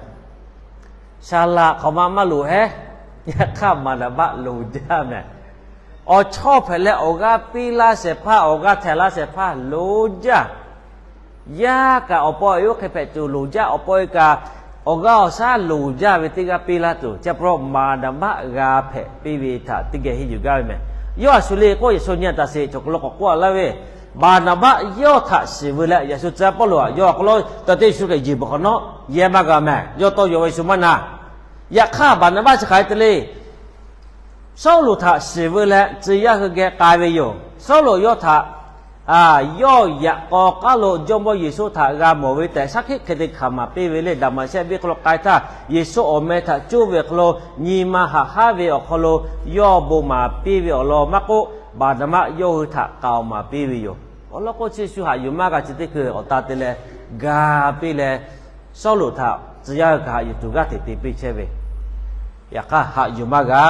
Saˍ laꞈ hk'awꞈ ma maˇ loˍ hehˉ, yaꞈ hk'aˇ Baˍnaˍbaˆ loˍ jaˇ mehˍ. Awˬ chawˇ hpehꞈ leh awˬ g'aˇ piˇ laˇ shehˍ hpaˇ, awˬ g'aˇ htehꞈ laˇ shehˍ hpaˇ loˍ jaˇ. Yaˇ kaꞈ awˬ pa awˬ e oˇ hk'e hpehꞈ tuˬ loˍ jaˇ, awˬ pa awˬ e kaꞈ awˬ g'aˇ awˬ shaˉ loˍ jaˇ ve teˇ g'aˇ piˇ laˇ tuˬ. Chi pa taw Baˍnaˍbaˆ g'a hpehꞈ piˇ ve htaꞈ teˇ geh henˇ yuˬ gaˇ ve mehˍ. Yawˇ a shu le k'oˆ, yaꞈ shu nyi a taˍ sheˍ, chaw kaˬ lo k'awꞈ k'oˆ a laˇ ve, Baˍnaˍbaˆ yawˇ htaꞈ shiˍ veu leh yaꞈ shu tcuh yaˇ Pawˇluꞈ a yawˇ a k'aw lawˉ ta teˇ shu hk'e yeˬ beuꞈ hk'awꞈ nawˉ yehˇ maˇ g'a mehˍ. Yawˇ tawˇ yaw ve shu maˇ na. Yaꞈ hk'aˇ Baˍnaˍbaˆ chi hk'aˬ hk'e te le. Sawˉluꞈ htaꞈ shiˍ veu leh tcuh yaˇ hui geh k'ai ve yoˬ. Sawˉluꞈ yawˇ htaꞈ, yawˇ yaꞈ k'aw k'aˉ lo Jawˇmawˇ Yeˍsuˆ htaꞈ g'a mawˬ ve tehꞈ shaˉ hkiˆ hk'e te hkanˍ maˍ piˇ ve le. Daˍmaˍsehˆ venˇ hk'aw lo k'ai htaˇ, Yeˍsuˆ awˬ meh htaꞈ cuˇ ve awˬ hk'aw lo nyi ma haꞈ haˉ ve awˬ hk'aw lo yawˇ bon maˍ piˇ ve awˬ lawn maˇ k'oˆ, Baˍnaˍbaˆ yawˇ hui htaꞈ k'aoˍ maˍ piˇ ve yoˬ. Awˬ lawn k'o, chi shu haꞈ yuˬ maˇ g'a, chi teˇ hkui awˬ ta te leh ga piˇ leh, Sawˉluꞈ htaꞈ tcuh yaˇ hui kaꞈ haꞈ yuˬ tuˬ g'aˇ hteꞈ te piˇ chehˇ ve, yaꞈ hk'aˇ haꞈ yuˬ maˇ g'a.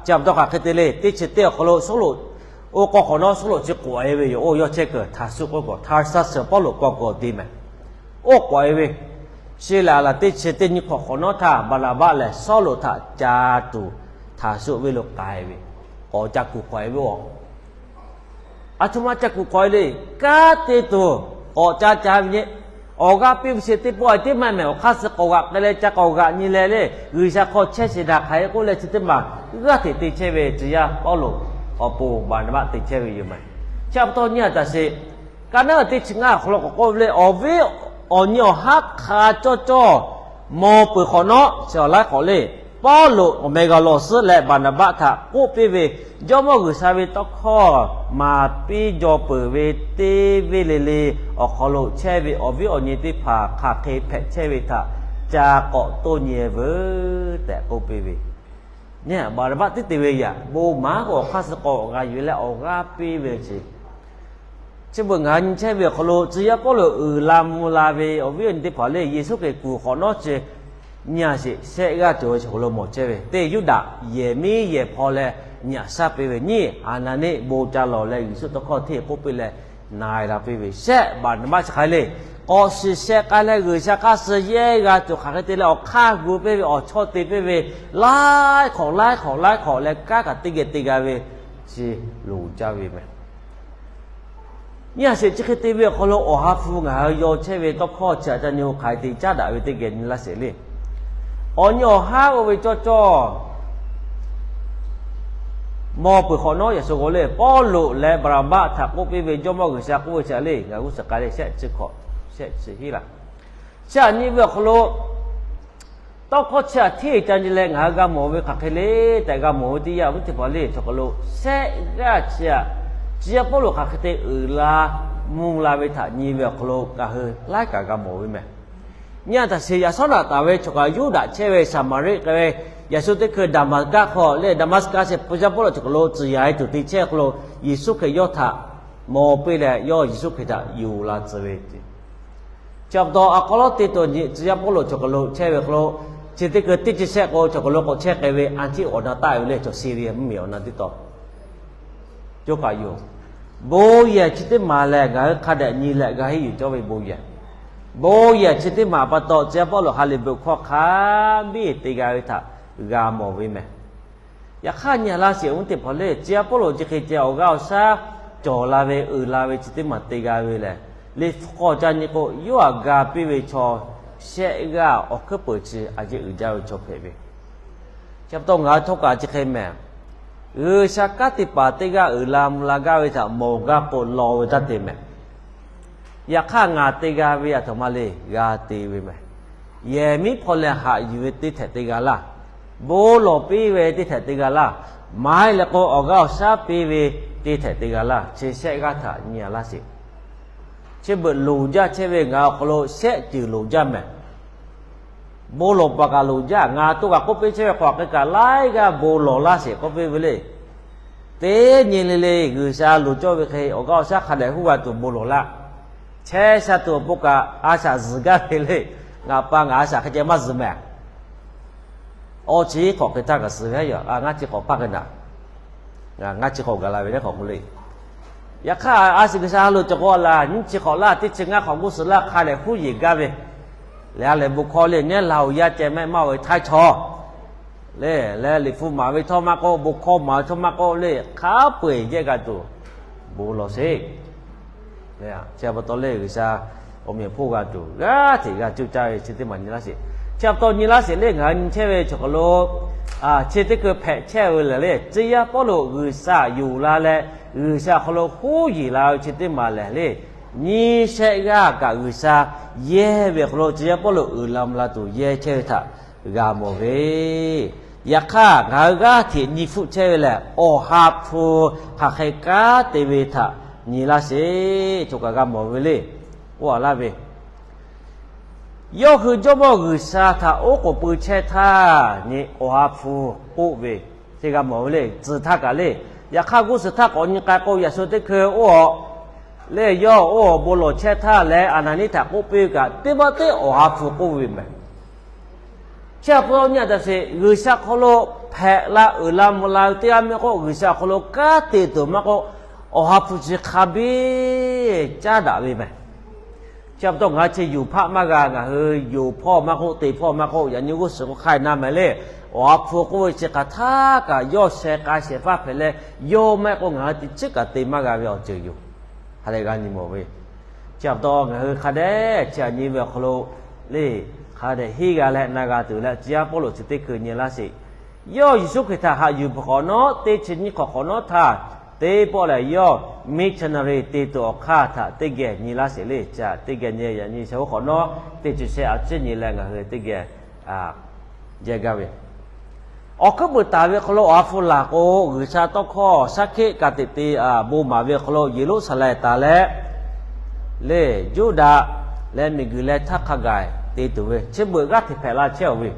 Chi pa taw hk'aˬ hk'e te le, teˇ chi teˇ awˬ hk'aw lo Sawˉluꞈ oˇ k'aw hk'awꞈ nawˉ Sawˉluꞈ chi k'awꞈ e ve yoˬ. Oˇ yawˇ chehˇ kuiˬ Htaˍsuˆ k'oˆ k'o, Taˍsaˆsuhˍ Pawˇluꞈ k'aw k'awꞈ te mehˍ. Oˇ k'awꞈ e ve, chi lehˬ a laˬ teˇ chi teˇ nyi hk'awꞈ hk'awꞈ nawˉ htaˇ Baˍnaˍbaˆ lehˬ Sawˉluꞈ htaꞈ ca tuˬ Htaˍsuˆ venˇ lo k'ai ve, k'awꞈ ca kuˬ k'awꞈ e ve a. A htoꞈ ma ca kuˬ k'awꞈ e le, kanˉ te tuˬ k'awꞈ ca ca ve nyi. Awˬ g'aˇ piˇ ve chi teˇ pawˆ a teˇ maˇ mehˍ. Awˬ hk'aˇ suh k'awꞈ g'aꞈ k'ai leh ca k'awꞈ g'aꞈ nyi leh le, G'uiˬsha hk'aw chehˇ sheˍ daꞈ hk'aˬ hk'e k'oˆ leh chi teˇ maˬ g'aˇ hteꞈ te chehˇ ve tcuh yaˇ Pawˇluꞈ awˬ pon Baˍnaˍbaˆ te chehˇ ve yoˬ mehˍ. Chi pa taw nyi a taˍ sheˍ, ka naˉ teˇ chi ngaˇ awˬ hk'aw lo k'awꞈ k'oˆ ve le, awˬ viˉ awˬ nyi awˬ haˉ hk'a cawˇ cawˇ mawˬ peuˬ hk'awꞈ nawˉ chi awˬ laiˉ hk'awꞈ le, Pawˇluꞈ awˬ meh g'a lawˬ suhˉ leh Baˍnaˍbaˆ htaꞈ k'oˆ piˇ ve, Jawˇmawˇ G'uiˬsha ve tawˇ hkawˇ maˍ piˇ jaw peuˬ ve teˇ venˇ le le awˬ hk'aw lo chehˇ ve awˬ viˉ awˬ nyi teˇ hpaˍ hk'aˬ hk'e hpehꞈ chehˇ ve htaꞈ ca k'awꞈ toˇ nyi veuˬ tehꞈ k'oˆ piˇ ve. Nyi Baˍnaˍbaˆ teˇ te ve yaꞈ bon maˉ k'o awˬ hk'aˇ suh k'awꞈ g'a yuˬ leh awˬ g'aˇ piˇ ve chi, chi beuꞈ ngaˬ hui nyi chehˇ ve awˬ hk'aw lo tcuh yaˇ Pawˇluꞈ uiˍ la mvuh la ve awˬ viˉ awˬ nyi teˇ hpaˍ le, Yeˍsuˆ Hkriꞈ kuˬ hk'awꞈ nawˉ chi nyi a sheˍ, shehˆ g'aˇ cawˬ ve chaw hk'aw lo mawˬ chehˇ ve teˇ Yuˇdaꞈ yehˬ miˉ yehˬ hpaw leh nyi a shaˉ piˇ ve nyi, Aˍnaˍniˆ bon ca lawˬ leh Yeˍsuˆ tawˇ hkawˇ hteˇ k'oˆ piˇ leh na e la piˇ ve shehˆ Baˍnaˍbaˆ chi hk'aˬ hk'e le, k'awꞈ shiˍ sheh k'ai leh G'uiˬsha hk'aˇ suh yehˇ g'a tuˬ hk'aˬ hk'e te leh awˬ hk'aˇ gu piˇ ve awˬ chawˇ te piˇ ve laiˉ hk'awꞈ laiˉ hk'awꞈ laiˉ hk'awꞈ leh kanˉ kaꞈ teˇ geh te g'a ve chi loˍ jaˇ ve mehˍ. Nyi a sheˍ, chi hk'e te ve awˬ hk'aw lo Awˬ ha hpu ngaˬ hui yaw chehˇ ve tawˇ hkawˇ chi aꞈ ca nyi-o hk'aˬ hk'e te caˉ daꞈ ve teˇ geh nyi laˇ sheˍ le. Awˬ nyi awˬ haˉ oˇ ve cawˇ cawˇ mawˬ peuˬ hk'awꞈ nawˉ yaꞈ shu g'aw le, Pawˇluꞈ leh Baˍnaˍbaˆ htaꞈ k'oˆ piˇ ve Jawˇmawˇ G'uiˬsha k'oˆ ve chi le, ngaˬ hui g'uˇ suhˍ k'ai leh shehˆ chi hk'awꞈ shehˆ chi hiˉ laˬ. Chi aꞈ nyi ve awˬ hk'aw lo tawˇ hkawˇ chi aꞈ hteˇ ca nyi leh ngaˬ hui g'a mawˬ ve hk'aˬ hk'e le tehꞈ g'a mawˬ ve teˇ yanˇ, awˬ viˉ teˇ hpaˍ le, chaw hk'aw lo shehˆ g'aˇ chi aꞈ tcuh yaˇ Pawˇluꞈ hk'aˬ hk'e te uiˍ la mvuh la ve htaꞈ nyi ve awˬ hk'aw lo ngaˬ hui laiˉ kaꞈ g'a mawˬ ve mehˍ. Nyi a taˍ sheˍ, yaꞈ shawˉ naꞈ taˍ ve chaw kaꞈ Yuˇdaꞈ chehˇ ve Saˍmaˍriˆ k'ai ve, yaꞈ shu teˇ hkui Daˍmaˍkaˆ hk'aw le, Daˍmaˍkaˆ chi tcuh yaˇ Pawˇluꞈ chaw hk'aw lo tcuh yaꞈ e tuˬ te chehˇ hk'aw lo Yeˍsuˆ Hkriꞈ yawˇ htaꞈ mawˬ piˇ leh yawˇ Yeˍsuˆ Hkriꞈ htaꞈ yuˬ la tcuh ve chi pa taw, awˬ hk'aw lo te tuˬ nyi tcuh yaˇ Pawˇluꞈ chaw hk'aw lo chehˇ ve hk'aw lo, chi teˇ hkui teˇ chi shehˆ k'o chaw hk'aw lo k'awꞈ chehˇ k'ai ve Anˍtiˆ awˬ na taˆ ve le, chaw Siˇriˆ mvuhˇmiˬ awˬ na teˇ taw coˇ kaꞈ yoˬ. Bon yehˬ chi teˇ maˬ lehˬ ngaˬ hui hk'a dehꞈ nyi leh g'a henˇ yuˬ cawˇ ve bon yehˬ. Bon yehˬ chi teˇ maˬ pa taw tcuh yaˇ Pawˇluꞈ ha lehˬ beuꞈ hkawˇ hk'a biˇ te g'a ve htaꞈ g'a mawˬ ve mehˍ. Yaꞈ hk'aˇ nyi a laˇ sheˍ, awˬ viˉ teˇ hpaˍ le, tcuh yaˇ Pawˇluꞈ chi hk'e ceh awˬ g'aˇ awˬ shaˉ cawˬ la ve uiˍ la ve chi teˇ maˬ te g'a ve lehˬ, Liꞈ hpu k'awꞈ ca nyi k'o, yawˇ htaꞈ ga piˇ ve chaw shehˆ g'aˇ awˬ hkuiˉ peuˬ chi a ciˉ uiˍ jaˇ ve chaw hpehꞈ ve. Chi pa taw ngaˬ hui htawˇ kaꞈ chi hk'e mehˍ. G'uiˬsha kanˉ te paˍ teˇ g'aˇ uiˍ la mvuh la gaˇ ve htaꞈ mawˬ gaˇ k'o lawˬ ve taˇ te mehˍ. Yaꞈ hk'aˇ ngaˬ te g'a ve aˬ htoꞈ ma le g'a te ve mehˍ. Yehˬ miˉ hpaw leh haꞈ yuˬ ve teˇ htehꞈ te g'a laˇ. Bon lawˬ piˇ ve teˇ htehꞈ te g'a laˇ. Maˇ heˆ leh k'o awˬ g'aˇ awˬ shaˉ piˇ ve teˇ htehꞈ te g'a laˇ. Chi shehˆ g'aˇ htaꞈ nyi a laˇ sheˍ. Chi beuꞈ loˍ jaˇ chehˇ ve ngaˬ awˬ hk'aw lo shehˆ ceuˬ loˍ jaˇ mehˍ. Bon lawˬ paˍ kaꞈ loˍ jaˇ. Ngaˬ to kaꞈ k'oˆ piˇ chehˇ ve hk'aˬ hk'e kaꞈ laiˉ g'aˇ bon lawˬ laˇ sheˍ k'oˆ piˇ ve le. Teˇ nyi le le G'uiˬsha loˍ cawˇ ve hk'e awˬ g'aˇ awˬ shaˉ hk'a dehꞈ huˉ g'a tuˬ bon lawˬ laˇ. Chehˇ sha tuˬ awˬ pon kaꞈ a shaꞈ zuhˬ gaˇ ve le. Ngaˬ pa ngaˬ a shaꞈ hk'e ceh maˇ zuhˬ mehˍ. Awˬ chi hk'awꞈ hk'e htaˇ kaꞈ suh ve yoˬ. Ngaˇ chi hk'awꞈ hpaˇ hk'e naꞈ, ngaˇ chi hk'awꞈ gaˬ la ve le hk'awꞈ k'oˆ le. Yaꞈ hk'aˇ a shu G'uiˬsha ha loˍ cawˬ k'o la nyiˇ chi hk'awꞈ laˇ, teˇ chi ngaˇ hk'awꞈ g'uˇ suhˍ laˇ hk'a dehꞈ huˉ yeˬ gaˇ ve le. A lehˬ bon hkawˇ le nehˉ la oˬ yaˇ ceh mehˆ maˇ oˬ ve htaiˇ chaw le, leh Liꞈ hpu maˍ ve htawˇ maˇ k'oˆ, bon hkawˇ maˍ ve htawˇ maˇ k'oˆ le, hk'a peu eˬ jehˇ g'a tuˬ bon lawˬ sheˍ. Chi pa taw le G'uiˬsha awˬ meꞈ awˬ hponˇ g'a tuˬ g'aˇ hteꞈ g'a cuˇ caˇ ve chi teˇ maˬ nyi laˇ sheˍ. Chi pa taw nyi laˇ sheˍ le ngaˬ hui nyi chehˇ ve chaw hk'aw lo chi teˇ hkui hpehꞈ chehˇ ve lehˬ le, tcuh yaˇ Pawˇluꞈ G'uiˬsha yuˬ la leh G'uiˬsha awˬ hk'aw lo huˉ yeˬ la ve chi teˇ maˬ lehˬ le, nyiˇ shehˆ g'aˇ kaꞈ G'uiˬsha yehˇ ve awˬ hk'aw lo tcuh yaˇ Pawˇluꞈ uiˍ la mvuh la tuˬ yehˇ chehˇ ve htaꞈ g'a mawˬ ve. Yaꞈ hk'aˇ ngaˬ hui g'aˇ hteꞈ nyi hpfuhˆ chehˇ ve lehˬ, Awˬ ha hpu hk'aˬ hk'e kanˉ te ve htaꞈ nyi laˇ sheˍ. Choˬ kaꞈ g'a mawˬ ve le. Oˇ a laˇ ve, yawˇ hui Jawˇmawˇ G'uiˬsha htaꞈ oˉ k'oˍ pui chehˇ htaˇ nyi Awˬ ha hpu k'oˆ ve, chi g'a mawˬ ve le. Tcuh htaˇ kaꞈ le, yaꞈ hk'aˇ g'uˇ suhˍ htaˇ k'awꞈ nyi k'ai k'o yaꞈ shu teˇ hkui oˇ a le, yawˇ oˇ bon lawˬ chehˇ htaˇ leh Aˍnaˍniˆ htaꞈ k'oˆ piˇ ve kaꞈ teˇ maˇ teˇ Awˬ ha hpu k'oˆ ve mehˍ. Chi pa taw nyi a taꞈ sheˍ, G'uiˬsha hk'aw lo hpehꞈ la uiˍ la mvuh la ve teˇ g'aˇ maˇ k'oˆ, G'uiˬsha awˬ hk'aw lo kanˉ te tuˬ maˇ k'oˆ, Awˬ ha hpu chi hk'a biˇ caˉ daꞈ ve mehˍ. Chi pa taw ngaˬ hui chi yoˬ hpaˆ maˇ g'a, ngaˬ hui yoˬ hpawˇ maˇ k'oˆ, te hpawˇ maˇ k'oˆ, yaꞈ nyi g'uˇ suhˍ k'o hk'ai na mehˍ le. Awˬ ha hpu k'oˆ ve chi hk'aˬ htaˇ kaꞈ yawˇ sheh k'a shehˍ hpaˇ hpehꞈ leh, yawˇ maˇ heˆ k'o ngaˬ hui teˇ chiˉ kaꞈ te maˇ g'a ve awˬ ceuˬ yoˬ. Hk'a dehꞈ g'a nyi mawˬ ve Chi pa taw ngaˬ hui hk'a dehꞈ chi aꞈ nyi ve awˬ hk'aw lo le, hk'a dehꞈ henˇ g'a leh na g'a tuˬ leh, tcuh yaˇ Pawˇluꞈ chi teˇ hkui nyi laˇ sheˍ. Yawˇ Yeˍsuˆ Hkriꞈ htaꞈ haꞈ yuˬ peuˬ hk'awꞈ nawˉ, teˇ chi nyiˇ hk'awꞈ hk'awꞈ nawˉ htaˇ, teˇ pawˆ lehˬ yawˇ missionary te tuˬ awˬ hk'aˇ htaꞈ teˇ geh nyi laˇ sheˍ le. Chi teˇ geh nyi yaꞈ nyi shehˍ hk'awꞈ nawˉ teˇ chi shehˆ a ciˉ nyi leh ngaˬ hui teˇ geh jehˇ gaˇ ve, awˬ hkuiˉ puiˍ taˍ ve hk'aw lo awˬ ha hpu laˬ k'o, G'uiˬsha tawˇ hkawˇ shaˉ hkiˆ ka tiꞈ te bon maˍ ve hk'aw lo Yeˍruˆsaˍlehnˍ taˍ leh, le Yuˇdaꞈ leh miˬguiˬ leh htaˇ hk'a gaˬ te tuˬ ve chi beuꞈ g'aˇ hteꞈ hpehꞈ la chehˇ-oˬ ve,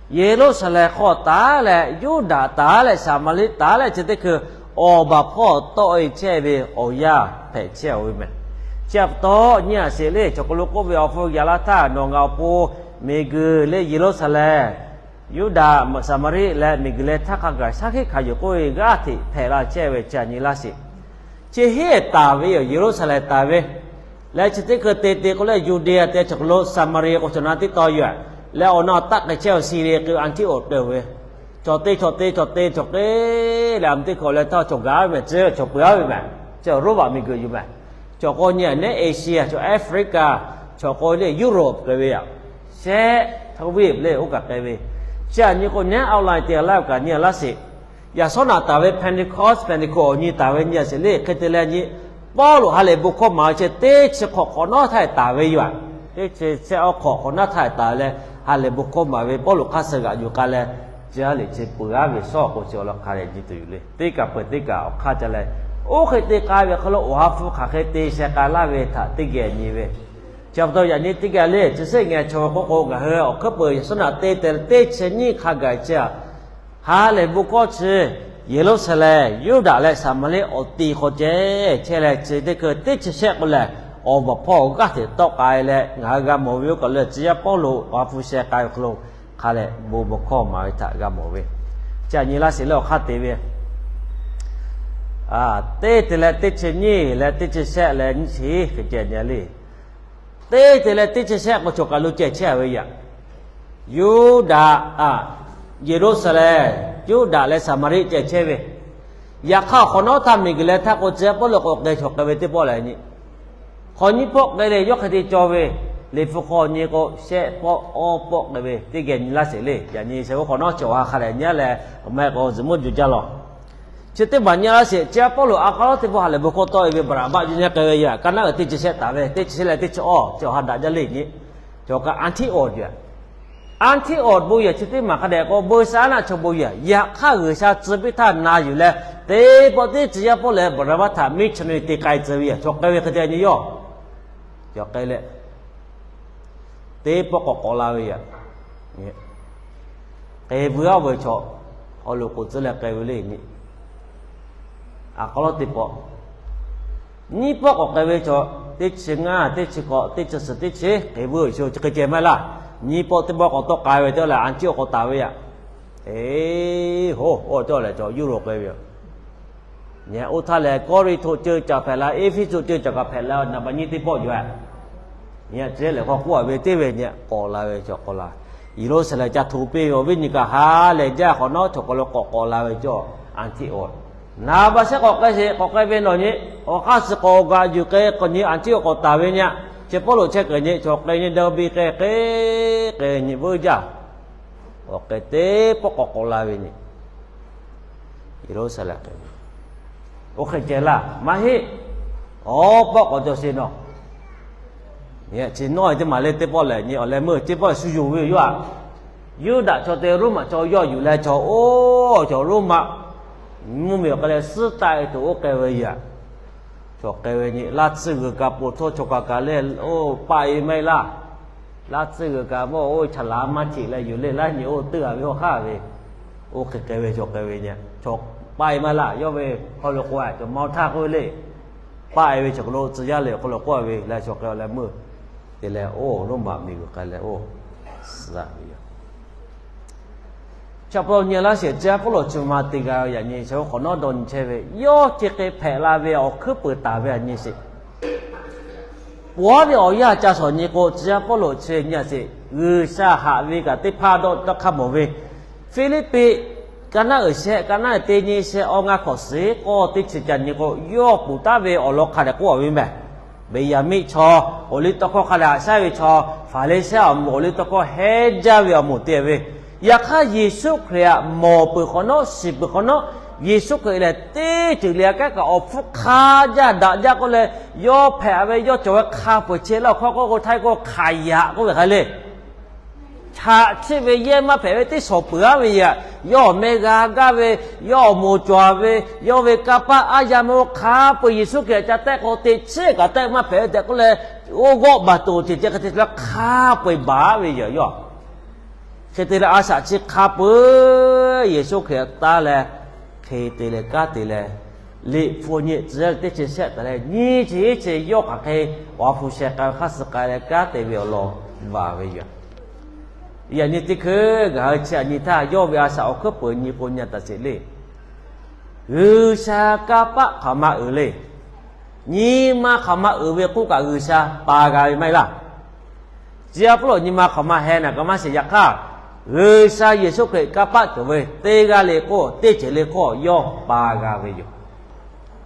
Yeˍruˆsaˍlehnˍ hk'aw taˍ leh, Yuˇdaꞈ taˍ leh, Saˍmaˍriˆ taˍ leh, chi teˇ hkui awˬ baˬ hpawˇ tawˆ-e chehˇ ve awˬ yanˇ hpehꞈ chehˇ-oˬ ve mehˬ. Chi pa taw nyi a sheˍ le, chaw hk'aw lo k'oˆ ve, awˬ hpu yaꞈ la htaˇ nawˬ ngaˬ awˬ pon miˬguiˬ le Yeˍruˆsaˍlehnˍ, Yuˇdaꞈ, Saˍmaˍriˆ leh miˬguiˬ leh htaˇ hk'a gaˬ shaˉ hkiˆ hkanˍ yuˬ k'oˆ ve g'aˇ hteꞈ hpehꞈ la chehˇ ve chi aꞈ nyi laˇ sheˍ. Chi heˆ taˍ ve yoˬ, Yeˍruˆsaˍlehnˍ taˍ ve leh chi teˇ hkui te te k'o leh Yuˇdaꞈ te, chaw hk'aw lo Saˍmaˍriˆ k'o chaw na teˇ taw yoˬ. Leh awˬ na taˆ k'ai chehˇ-oˬ, Siˍriˍ k'o Anˍtiˆawˍ te-oˬ ve, chaw te chaw te chaw te chaw k'e leh a teˇ hkui leh htaˇ chaw gaˬ ve mehˬ, chi chaw peuˬ-a ve mehˬ, chi Roˉmaꞈ miˬguiˬ yoˬ mehˬ. Chaw k'o nyi a neˉ Asia, chaw Africa, chaw k'o le Europe k'ai ve yoˬ. Shehˆ htaˇ ve le oˇ kaꞈ k'ai ve, chi aꞈ nyi k'o neˉ outline te laˇ kaꞈ nyi a laˇ sheˍ. Yaꞈ shawˉ naꞈ taˍ ve Pentecost, Pentecost awˬ nyi taˍ ve nyi a sheˍ le, hk'e te leh nyi Pawˇluꞈ ha lehˬ bon hkawˇ maˍ ve chi teˇ chi hk'awꞈ hk'awꞈ nawˉ htaˇ taˍ ve yoˬ. Teˇ chi shehˆ awˉ hk'awꞈ hk'awꞈ nawˉ htaˇ taˍ leh, ha lehˬ bon hkawˇ maˍ ve Pawˇluꞈ hk'aˇ suh g'aꞈ yuˬ k'ai leh, chi a lehˬ chi peuˬ-a ve shawˉ k'o chi awˬ lawn hk'a dehꞈ nyi tuˬ yoˬ le. Teˇ kaꞈ peuˬ teˇ kaꞈ awˬ hk'aˇ ca leh, oˇ hk'e te k'ai ve hk'aw lo awˬ ha hpu hk'aˬ hk'e te sheh k'ai laˇ ve htaꞈ teˇ geh nyi ve. Chi pa taw yaꞈ nyi teˇ geh le, chi shehˆ ngeh chaw k'oˆ k'o ngaˬ hui awˬ hkuiˉ peuˬ yaꞈ shawˉ naꞈ te te teˇ chi nyiˇ hk'a gaˬ chi a ha lehˬ bon hkawˇ chi Yeˍruˆsaˍlehnˍ, Yuˇdaꞈ leh Saˍmaˍriˆ awˬ ti hk'aw ceh chehˇ leh, chi teˇ hkui teˇ chi shehˆ k'o lehˬ, awˬ baˬ hpawˇ g'aˇ hteꞈ tawˆ k'ai leh ngaˬ hui g'a mawˬ ve oˇ kaˬ lo tcuh yaˇ Pawˇluꞈ awˬ ha hpu sheh k'ai ve hk'aw lo hk'a lehˬ bon bon hkawˇ maˍ ve htaꞈ g'a mawˬ ve. Chi aꞈ nyi laˇ sheˍ leh awˬ hk'aˇ te ve teˇ te leh teˇ chi nyiˇ leh teˇ chi shehˆ leh nyiˇ chi hk'e ceh nyi le. Teˇ te leh teˇ chi shehˆ k'o chaw kaˬ lo ceh chehˇ ve yoˬ. Yuˇdaꞈ, a, Yeˍruˆsaˍlehnˍ, Yuˇdaꞈ leh Saˍmaˍriˆ ceh chehˇ ve. Yaꞈ hk'aˇ awˬ hk'awꞈ nawˉ htaˇ miˬguiˬ leh htaˇ k'o tcuh yaˇ Pawˇluꞈ k'awꞈ k'ai chaw k'ai ve teˇ pawˆ lehˬ nyi, hk'awꞈ nyiˇ pawˆ k'ai leh yawˇ hk'e te cawˇ ve, Liꞈ hpu hk'aw nyi k'o shehˆ pawˆ awˇ pawˆ k'ai ve teˇ geh nyi laˇ sheˍ le. Yaꞈ nyi shehˍ ve hk'awꞈ nawˉ cawˬ ha hk'a dehꞈ nyi leh, awˬ meh k'o zuhꞈ muˇ juˬ jaˇ lawˬ. Chi teˇ maˬ nyi laˇ sheˍ, tcuh yaˇ Pawˇluꞈ a k'a lawˉ teˇ pawˆ ha lehˬ bon hkawˇ tawˆ-e ve Baˍnaˍbaˆ yuˬ nyi k'ai ve yoˬ. Kaˇ naˉ uiˍ teˇ chi shehˆ taˍ ve, teˇ chi shehˆ leh teˇ chi awˇ chi awˬ ha daꞈ jaˇ le nyi. Chaw kaꞈ Anˍtiˆawˍ yoˬ. Anˍtiˆawˍ bon yehˬ chi teˇ maˬ hk'a dehꞈ k'o bon sha naˆ chaw bon yehˬ. Yaꞈ hk'aˇ G'uiˬsha tcuh piˇ htaˇ na yuˬ leh, teˇ pawˆ teˇ tcuh yaˇ Pawˇluꞈ leh Baˍnaˍbaˆ htaꞈ missionary te k'ai tcuh ve yoˬ. Chaw k'ai ve hk'e te nyi yawˇ cawˬ k'ai leh, teˇ pawˆ k'awꞈ k'awꞈ la ve yoˬ. K'ai veu-a ve chaw, haw loꞈ k'oˍ tcuhˉ leh k'ai ve le nyi. A k'a lawˉ teˇ pawˆ, nyiˇ pawˆ k'awꞈ k'ai ve chaw, teˇ chi ngaˇ, teˇ chi k'awꞈ, teˇ chi suhˍ, teˇ chi k'ai veu-a ve chaw chi hk'e ceh maˇ heˆ laˇ. Nyiˇ pawˆ teˇ pawˆ k'awꞈ tawˆ k'ai ve teˇ leh Anˍtiˆawˍ k'awꞈ taˍ ve yoˬ. Eˬ, hoˉ, oˇ cawˇ lehˬ chaw Yuˇroꞈ k'ai ve yoˬ. Nyi oˇ htaˇ lehˬ Kawˇrenˍhtuˆ ceuˬ caˬ hpehꞈ la, Eˇfeˇsuꞈ ceuˬ caˬ kaꞈ hpehꞈ la, naˍ baꞈ nyi teˇ pawˆ yoˬ. Nyi a ciˉ lehˬ k'awꞈ k'oˆ-a ve teˇ ve nyi k'awꞈ la ve chaw k'awꞈ la. Yeˍruˆsaˍlehnˍ ca htoꞈ piˇ ve awˬ viˉ nyi kaꞈ ha lehˬ jaˇ hk'awꞈ nawˉ chaw k'awꞈ lo k'awꞈ k'awꞈ la ve cawˇ Anˍtiˆawˍ. Naˍ baꞈ shehˆ k'awꞈ k'ai sheˍ, k'awꞈ k'ai ve nawˬ nyi, awˬ hk'aˇ suh k'awꞈ g'aꞈ yuˬ k'ai k'awꞈ nyi Anˍtiˆawˍ k'awꞈ taˍ ve nyi. Chi Pawˇluꞈ chehˇ k'ai nyi, chaw k'ai nyi da biˇ k'ai k'ai k'ai nyi veuˇ jaˇ. K'awꞈ k'ai teˇ pawˆ k'awꞈ k'awꞈ la ve nyi. Yeˍruˆsaˍlehnˍ k'ai ve, oˇ hk'e ceh laˇ maˇ heˆ. Awˬ pawˆ k'awꞈ cawˬ sheˍ nawˬ. Chi nawˉ-e teˇ maˬ le teˇ pawˆ lehˬ nyi awˬ leh meuˇ teˇ pawˆ shu yonˍ ve yoˬ-a. Yuˇdaꞈ chaw te Roˉmaꞈ chaw yawˇ yuˬ leh chaw oˇ chaw Roˉmaꞈ mvuhˇmiˬ awˬ k'ai leh suhˉ taˆ-e tuˬ oˇ k'ai ve yoˬ. Chaw k'ai ve nyi laˇ tsuhˇ g'uiˬ kaꞈ poˬ htawˇ chaw kaꞈ kaꞈ le, oˇ paˆ-e maˇ heˆ laˇ. Laˇ tsuhˇ g'uiˬ kaꞈ maˇ oˇ chaˬ laˬ maˇ cheꞈ leh yuˬ le, laˇ nyi oˇ teuˇ-a ve awˬ hk'aˇ ve, oˇ hk'e k'ai ve chaw k'ai ve nyi chaw paˆ-e maˇ heˆ laˇ. Yawˇ ve hk'aw lo k'o-a chaw mawˇ htaˇ k'oˆ ve le, paˆ-e ve chaw hk'aw lo tcuh yaˇ le awˬ hk'aw lo k'oˆ-a ve leh chaw k'ai leh meuˇ te leh oˇ Roˉmaꞈ miˬ g'uiˬ k'ai leh oˇ suhˉ-a ve yoˬ. Chi pa taw nyi laˇ sheˍ, tcuh yaˇ Pawˇluꞈ chi ma te g'a yaꞈ nyi chi hk'awꞈ nawˉ dawˇ nyi chehˇ ve, yawˇ chi hk'e hpehꞈ la ve awˬ hkuiˉ peuˬ taˍ ve yaꞈ nyi sheˍ. Pawˬ-a ve awˬ yanˇ ca shawˍ nyi k'o, tcuh yaˇ Pawˇluꞈ chi nyi a sheˍ, G'uiˬsha haꞈ ve kaꞈ teˇ hpaˇ dawˇ hk'a mawˬ ve, Hpiˇliˇpiˆ, ka naˉ uiˍ shehˆ, ka naˉ uiˍ teˇ nyi shehˆ, awˇ ngaˇ hkawꞈ suhˍ k'awˇ teˇ chi ca nyi k'o, yawˇ ponˬ taˉ ve awˬ lawn hk'a dehꞈ k'oˆ-a ve mehˬ. Beˍyaˍmiˆ chaw awˬ liˇ tawˇ hkawˇ hk'a dehꞈ haꞈ shaˉ ve chaw, Hpaˍriˍsehˇ awˬ moˍ awˬ liˇ tawˇ hkawˇ hehnˇ jaˇ ve awˬ moˍ te ve. Yaꞈ hk'aˇ, Yeˍsuˆ Hkriꞈ htaꞈ mawˬ peuˬ hk'awꞈ nawˉ, shiˍ peuˬ hk'awꞈ nawˉ, Yeˍsuˆ Hkriꞈ lehˬ teˇ ceuˬ le aꞈ kehˉ kaꞈ awˬ hpfuhˇ hk'a jaˇ daꞈ jaˇ k'oˆ leh, yawˇ hpehꞈ ve yawˇ cawˬ ve hk'a peu-eˬ chehˇ laˇ awˬ hkawˇ k'oˆ k'o, htaiˇ k'o hk'aˬ yaꞈ k'oˆ ve hk'a le. Chaꞈ chiˆ ve yehˇ maˇ hpehꞈ ve teˇ shawˍ peuˬ aˉ ve yaꞈ, yawˇ awˬ meh g'a gaˇ ve, yawˇ awˬ moˍ cawˬ ve, yawˇ ve kanˇ paˆ aˉ yaˇ meh-o hk'a peu-eˬ Yeˍsuˆ Hkriꞈ ca tehˆ k'o, teꞈ chiˉ kaꞈ tehˆ maˇ hpehꞈ ve tehꞈ k'oˆ leh, oˇ g'awˆ baˬ tuˬ ceuˬ ceh hk'e te leh hk'a peu-eˬ baˬ aˉ ve yoˬ. Hk'e te leh a shaꞈ chi hk'a peu-eˬ Yeˍsuˆ Hkriꞈ taˇ leh, hk'e te leh kanˉ te leh, liꞈ hpu nyi tcuh yaˇ teˇ chi shehˆ taˍ leh nyi chi iˉ chi yawˇ hk'aˬ hk'e awˬ ha hpu sheh k'ai ve hk'aˇ suh k'ai leh kanˉ te ve awˬ lawn baˬ ve yoˬ. Yaꞈ nyi teˇ hkui ngaˬ hui chi aꞈ nyi htaˇ yawˇ ve a shaꞈ awˬ hkuiˉ peuˬ nyi k'o nyi taˍ sheˍ le. G'uiˬsha kanˇ paˆ hk'aˬ ma uiˍ le. Nyi ma hk'aˬ ma uiˍ ve k'oˆ kaꞈ G'uiˬsha pa g'a ve maˇ heˆ laˇ. Tcuh yaˇ Pawˇluꞈ nyi ma hk'aˬ ma heh naˬ kaꞈ maˇ shiˍ. Yaꞈ hk'aˇ, G'uiˬsha Yeˍsuˆ Hkriꞈ kanˇ paˆ cawˬ ve teˇ g'aˇ le k'oˆ, teˇ ceuˬ le k'oˆ yawˇ pa g'a ve yoˬ.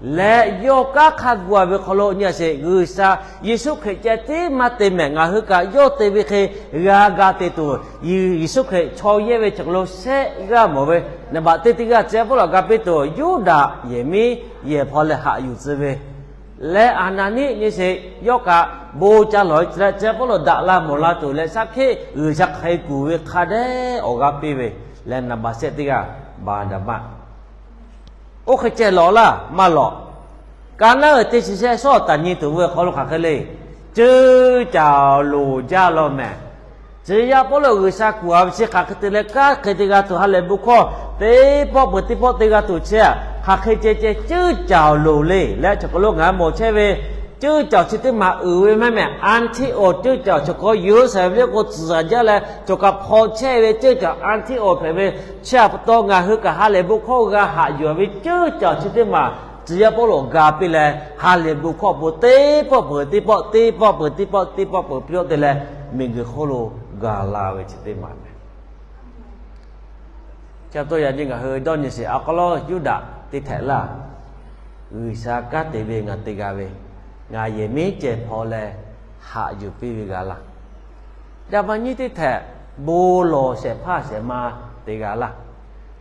Leh yawˇ kanˉ hk'a gu-a ve hk'aw lo nyi a sheˍ, G'uiˬsha Yeˍsuˆ Hkriꞈ ceh tiˉ maˇ te mehˬ, ngaˬ hui kaꞈ yawˇ te ve hk'e g'a ga te tuˬ, Yeˍsuˆ Hkriꞈ chaw yehˇ ve chaw hk'aw lo shehˆ g'aˇ mawˬ ve, naˍ baꞈ teˇ teˇ g'aˇ tcuh yaˇ Pawˇluꞈ htaꞈ ga piˇ tuˬ, Yuˇdaꞈ yehˬ miˉ yehˬ hpaw leh haꞈ yuˬ tcuh ve leh, Aˍnaˍniˆ nyi sheˍ yawˇ kaꞈ bon ca lawˬ-e tcuh leh, tcuh yaˇ Pawˇluꞈ daꞈ la mawˬ la tuˬ leh, Saˍhkiˆ G'uiˬsha hk'aˬ hk'e kuˬ ve hk'a dehꞈ awˬ g'aˇ piˇ ve leh, naˍ baꞈ shehˆ teˇ g'aˇ Baˍnaˍbaˆ. Oˇ hk'e ceh lawˬ laˇ maˇ lawˬ, ka naˉ uiˍ teˇ chi shehˆ shawˉ taˍ nyi tuˬ ve hk'aw lo hk'aˬ hk'e le, ceuˇ caˬ loˍ jaˇ law mehˬ. Tcuh yaˇ Pawˇluꞈ G'uiˬsha kuˬ-a ve chi hk'aˬ hk'e te leh kanˉ hk'e te g'a tuˬ ha lehˬ bon hkawˇ teˇ pawˆ peuˬ teˇ pawˆ te g'a tuˬ chi, hk'aˬ hk'e ceh ceh ceuˇ caˬ loˍ le leh, chaw hk'aw lo ngaˬ hui mawˬ chehˇ ve ceuˇ caˬ chi teˇ maˬ uiˍ ve maˇ mehˬ. Anˍtiˆawˍ ceuˇ caˬ chaw hk'aw Yeˍruˆsaˍlehnˍ venˇ k'o tcuhˍ jaˇ leh, chaw kaꞈ hpaw chehˇ ve ceuˇ caˬ Anˍtiˆawˍ hpehꞈ ve chi pa taw ngaˬ hui kaꞈ ha lehˬ bon hkawˇ g'a haꞈ yuˬ ve ceuˇ caˬ chi teˇ maˬ tcuh yaˇ Pawˇluꞈ ga piˇ leh, ha lehˬ bon hkawˇ awˬ pon teˇ pawˆ peuˬ teˇ pawˆ, teˇ pawˆ peuˬ teˇ pawˆ, teˇ pawˆ peuˬ piˇ-oˆ te leh, miˬguiˬ hk'oˆ lo gaˬ la ve chi teˇ maˬ mehˬ. Chi pa taw yaꞈ nyi ngaˬ hui dawˇ nyi sheˍ, a k'aw lawˉ Yuˇdaꞈ teˇ htehꞈ laˇ. G'uiˬsha kanˉ te ve ngaˬ te g'a ve, ngaˬ yehˬ miˉ ceh hpaw leh haꞈ yuˬ piˇ ve g'a laˇ. Yaꞈ ma nyiˇ teˇ htehꞈ bon lawˬ shehˍ hpaˇ shehˍ ma te g'a laˇ.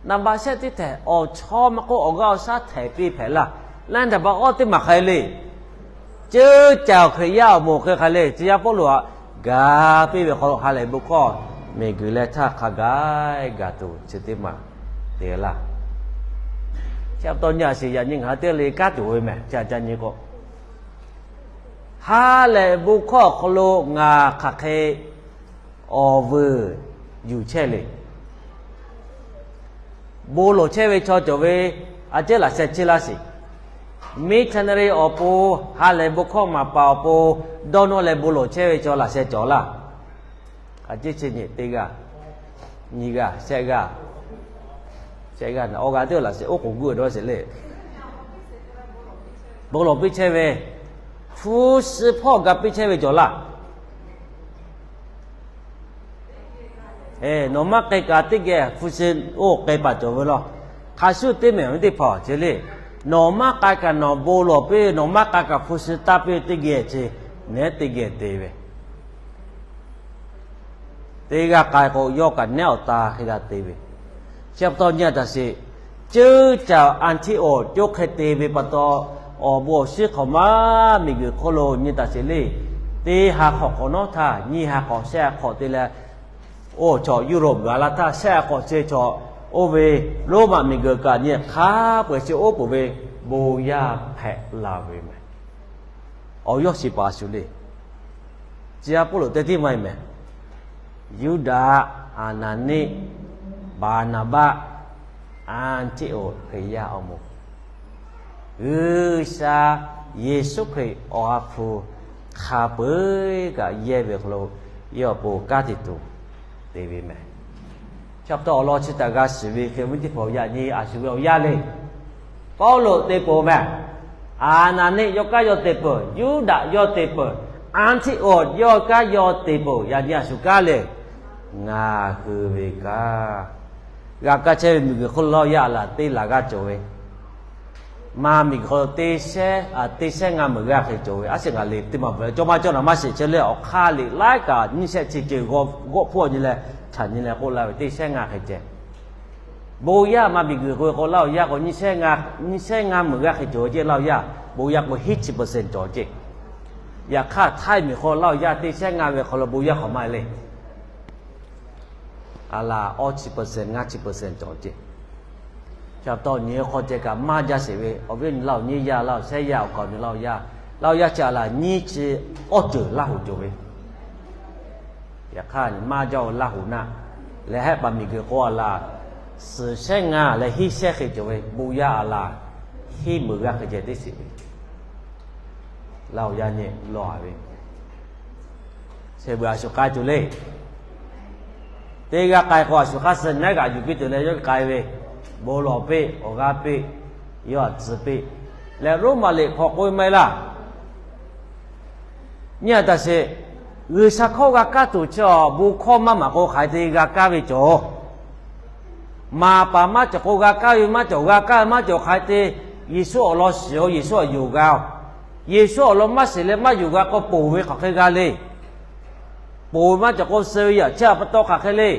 Naˍ baꞈ shehˆ teˇ htehꞈ awˬ chawˇ maˇ k'oˆ awˬ g'aˇ awˬ shaˉ htehˍ piˇ hpehꞈ laˇ. Laiˉ naˍ baꞈ k'awˇ teˇ maˬ hk'aˬ hk'e le, ceuˇ caˬ Hkriꞈ yaˇ awˬ moˍ hk'e hk'aˬ hk'e le, tcuh yaˇ Pawˇluꞈ htaꞈ ga piˇ ve hk'aw lo ha lehˬ bon hkawˇ miˬguiˬ leh htaˇ hk'a gaˬ gaˬ tuˬ chi teˇ maˬ te laˇ. Chi pa taw nyi a sheˍ, yaꞈ nyi ngaˬ hui teˇ g'aˇ le kanˉ tuˬ ve mehˬ. Chi aꞈ ca nyi k'o, ha lehˬ bon hkawˇ awˬ hk'aw lo ngaˬ hk'aˬ hk'e awˬ vuiˬ yuˬ chehˇ le. Bon lawˬ chehˇ ve chaw cawˬ ve, a ciˉ laꞈ sheh chehˇ laˇ sheˍ. Missionary awˬ pon, ha lehˬ bon hkawˇ maˍ paˍ awˬ pon dawˇ nawˇ leh bon lawˬ chehˇ ve chaw laꞈ sheh cawˬ laˇ. A ciˉ chi nyi teˇ g'aˇ, nyi g'aˇ, shehˆ g'aˇ, shehˆ g'aˇ awˬ g'aˇ teˇ laꞈ sheh oˉ k'oˍ guˇ dawˇ sheˍ le. Bon lawˬ piˇ chehˇ ve, hpu shi hpawˇ ga piˇ chehˇ ve cawˬ laˇ. Nawˬ maˇ k'ai kaꞈ teˇ geh hpu shi oˇ k'ai paˍ cawˬ ve law. Hk'a shuˍ teˇ mehˬ ve teˇ hpaˍ ceh le. Nawˬ maˇ k'ai kaꞈ nawˬ bon lawˬ piˇ, nawˬ maˇ k'ai kaꞈ hpu shi taˇ piˇ teˇ geh ceh, nehˉ teˇ geh te ve. Teˇ g'aˇ k'ai k'o, yawˇ kaꞈ nehˉ awˬ ta hk'e g'a te ve. Chi pa taw nyi a taˍ sheˍ, ceuˇ caˬ Anˍtiˆawˍ cawˬ hk'e te ve pa taw, awˬ bon awˬ shinˉ hk'awꞈ maˇ miˬguiˬ hk'oˆ lo nyi taˍ sheˍ le. Teˇ ha hk'awꞈ hk'awꞈ nawˉ htaˇ nyiˇ ha hk'awꞈ shehˆ ha hk'awꞈ te leh, oˇ chaw Europe gaˬ la htaˇ shehˆ ha hk'awꞈ ceh chaw, oˇ ve Roˉmaꞈ miˬguiˬ kaꞈ nyi hk'a peu-eˬ chi oˉ k'oˍ ve bon yaˇ hpehꞈ la ve mehˬ. Awˬ yawˇ shiˍ paˍ shuˍ le. Tcuh yaˇ Pawˇluꞈ teˇ tiˉ maˇ heˆ mehˬ. Yuˇdaꞈ, Aˍnaˍniˆ, Baˍnaˍbaˆ, Anˍtiˆawˍ Hkriꞈ yaˇ awˬ moˍ, G'uiˬsha Yeˍsuˆ Hkriꞈ awˬ ha hpu hk'a peu-eˬ kaꞈ yehˇ ve hk'aw lo yawˇ awˬ pon kanˉ te tuˬ te ve mehˬ. Chi pa taw awˬ lawn chi htaꞈ g'a shiˍ ve hk'e, awˬ viˉ teˇ hpaˍ, yaꞈ nyi a shu ve awˬ yanˇ le. Pawˇluꞈ te peuˬ mehˬ. Aˍnaˍniˆ yawˇ kanˉ yawˇ te peuˬ, Yuˇdaꞈ yawˇ te peuˬ, Anˍtiˆawˍ yawˇ kanˉ yawˇ te peuˬ, yaꞈ nyi a shu kanˉ le. Ngaˬ hui ve kanˉ g'a kaˇ chehˇ ve miˬguiˬ hk'oˆ lo yaˇ laˬ teˇ laˬ g'aˇ cawˬ ve Maˇ miˬ guiˬ hk'aw lo teˇ shehˉ, teˇ shehˉ ngaˇ meunˍ g'aˇ hk'e cawˬ ve. A shu ngaˬ liꞈ teˇ maˬ bvuhꞈ cawˇ maˇ cawˇ na maˇ shiˍ chehˇ leh, awˬ hk'aˇ liꞈ laiˉ kaꞈ nyiˇ shehˆ chi ceuˬ g'awˆ hpfuhˇ nyi leh, chaꞈ nyi leh k'oˆ laˇ ve, teˇ shehˉ ngaˇ hk'e ceh. Bon yaˇ maˇ miˬ guiˬ k'o ve k'o, Laˇ huˍ yaˇ k'o nyiˇ shehˉ ngaˇ meunˍ g'aˇ hk'e cawˬ ve ceˇ. Laˇ huˍ yaˇ bon yaˇ k'o hiˉ chi percent cawˬ ceˇ. Yaꞈ hk'aˇ Htaiˇ miˬ hk'aw Laˇ huˍ yaˇ teˇ shehˉ ngaˇ ve hk'aw lo bon yaˇ hk'awꞈ maˇ heˆ le. A laˬ awˇ chi percent, ngaˇ chi percent cawˬ ceˇ. Chi pa taw nyi ve hk'aw ceh kaꞈ maˇ jaˇ sheˍ ve, awˬ viˉ awˬ nyi Laˇ huˍ nyiˇ yaˇ, Laˇ huˍ shehˉ yaˇ awˬ kaˍ awˬ nu Laˇ huˍ yaˇ, Laˇ huˍ yaˇ chi a laˬ awˇ ceuˬ Laˇ huˍ cawˬ ve. Yaꞈ hk'aˇ maˇ jaˇ-oˬ Laˇ huˍ naˆ. Leh hehˆ paˍ miˬ guiˬ k'o a laˬ suhˍ shehˉ ngaˇ leh hiˉ shehˉ hk'e cawˬ ve, bon yaˇ a laˬ hiˉ meunˍ g'aˇ hk'e ceh teˇ shiˍ ve. Laˇ huˍ yaˇ nyi lawˬ-a ve, sheˍ beuꞈ a shu k'ai tuˬ le. Teˇ g'aˇ k'ai k'o a shu hk'aˇ suh nehˉ g'aꞈ yuˬ piˇ tuˬ leh yawˇ k'ai ve, bon lawˬ piˇ, awˬ g'aˇ piˇ, yawˇ htaꞈ tcuh piˇ. Leh Roˉmaꞈ liꞈ hk'aw k'oˆ ve maˇ heˆ laˇ. Nyi a taˍ sheˍ, G'uiˬsha hkawˇ g'a kaˇ tuˬ chi awˬ bon hkawˇ maˇ maˍ k'o hk'aˬ hk'e te g'a kaˇ ve cawˬ. Maˍ paˍ maˇ cawˬ k'o g'a kaˇ ve maˇ cawˬ, g'a kaˇ ve maˇ cawˬ hk'aˬ hk'e te Yeˍsuˆ awˬ lawn shiˍ-oˬ, Yeˍsuˆ htaꞈ yonˍ g'a-oˬ. Yeˍsuˆ awˬ lawn maˇ shiˍ leh maˇ yonˍ g'a k'o ponˬ ve hk'aˬ hk'e g'a le. Ponˬ ve maˇ cawˬ k'o suh ve yaꞈ chehˇ a pa taw hk'aˬ hk'e le.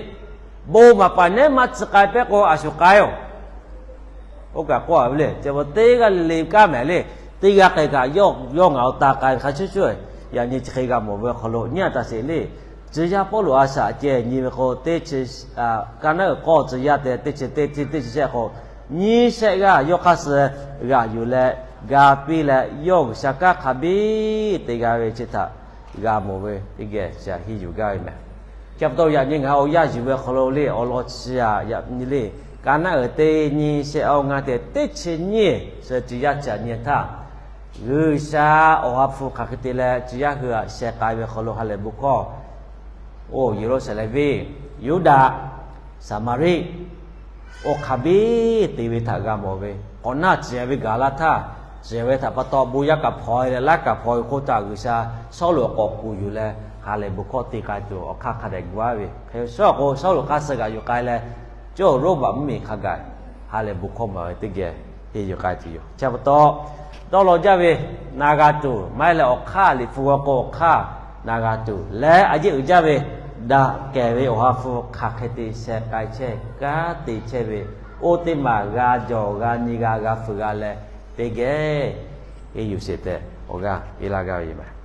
Bon maˍ paˍ nehˉ maˇ tcuh k'ai pehˉ k'o a shu k'ai-oˬ. Oˇ kaꞈ k'oˆ a ve le, chi pa teˇ g'aˇ le le kaˇ mehˍ le. Teˇ g'aˇ k'ai kaꞈ yawˇ ngaˬ awˬ ta k'ai ve hk'a shuˍ shuˍ, yaꞈ nyi chi hk'e g'a mawˬ ve awˬ hk'aw lo nyi a taˍ sheˍ le. Tcuh yaˇ Pawˇluꞈ a shaꞈ ceh nyi ve k'o teˇ chi, ka naˉ uiˍ k'awˇ tcuh yaˇ tehꞈ teˇ chi teˇ chi teˇ chi shehˆ k'o, nyiˇ shehˆ g'aˇ yawˇ hk'aˇ suh g'aꞈ yuˬ leh ga piˇ leh yawˇ G'uiˬsha kanˉ hk'a biˇ te g'a ve chi htaꞈ g'a mawˬ ve teˇ geh chi htaꞈ henˇ yuˬ gaˇ ve mehˍ. Chi pa taw yaꞈ nyi ngaˬ hui awˬ yanˇ yuˬ ve awˬ hk'aw lo le awˬ lawn chi a yaꞈ nyi le, ka naˉ uiˍ teˇ nyiˇ shehˆ awˇ ngaˇ tehꞈ teˇ chi nyiˇ suh tcuh yaˇ chi aꞈ nyi htaˇ, G'uiˬsha Awˬ ha hpu hk'aˬ hk'e te leh tcuh yaˇ hui aꞈ sheh k'ai ve awˬ hk'aw lo ha lehˬ bon hkawˇ, oˇ Yeˍruˆsaˍlehnˍ venˇ, Yuˇdaꞈ, Saˍmaˍriˆ, oˇ hk'a biˇ te ve htaꞈ g'a mawˬ ve, k'awꞈ naˆ ciˍ ve gaˬ laˇ htaˇ, ciˍ ve htaꞈ pa taw bon yaˇ kaꞈ hpaw e leh laiˉ kaꞈ hpaw e ve k'oˆ htaˇ, G'uiˬsha Sawˉluꞈ k'awꞈ kuˬ yuˬ leh ha lehˬ bon hkawˇ te k'ai tuˬ awˬ hk'aˇ hk'a dehꞈ gu aˉ ve. Hk'e Sawˉluꞈ k'o Sawˉluꞈ hk'aˇ suh g'aꞈ yuˬ k'ai leh, cawˇ Roˉmaꞈ mvuhˇmiˬ hk'a gaˬ ha lehˬ bon hkawˇ maˍ ve teˇ geh henˇ yuˬ k'ai tuˬ yoˬ. Chi pa taw, dawˇ law jaˇ ve na g'a tuˬ, maˇ heˆ leh awˬ hk'aˇ liꞈ hpu g'aw k'o awˬ hk'aˇ na g'a tuˬ leh, a yeˇ uiˍ jaˇ ve daꞈ kehˬ ve Awˬ ha hpu hk'aˬ hk'e te sheh k'ai chehˇ, kanˉ te chehˇ ve, oˇ teˇ maˬ g'a jawˬ g'a nyi g'a g'a fuiˍ g'a leh, teˇ geh henˇ yuˬ sheˍ tehꞈ awˬ g'aˇ piˇ laˇ gaˇ ve yoˬ mehˍ.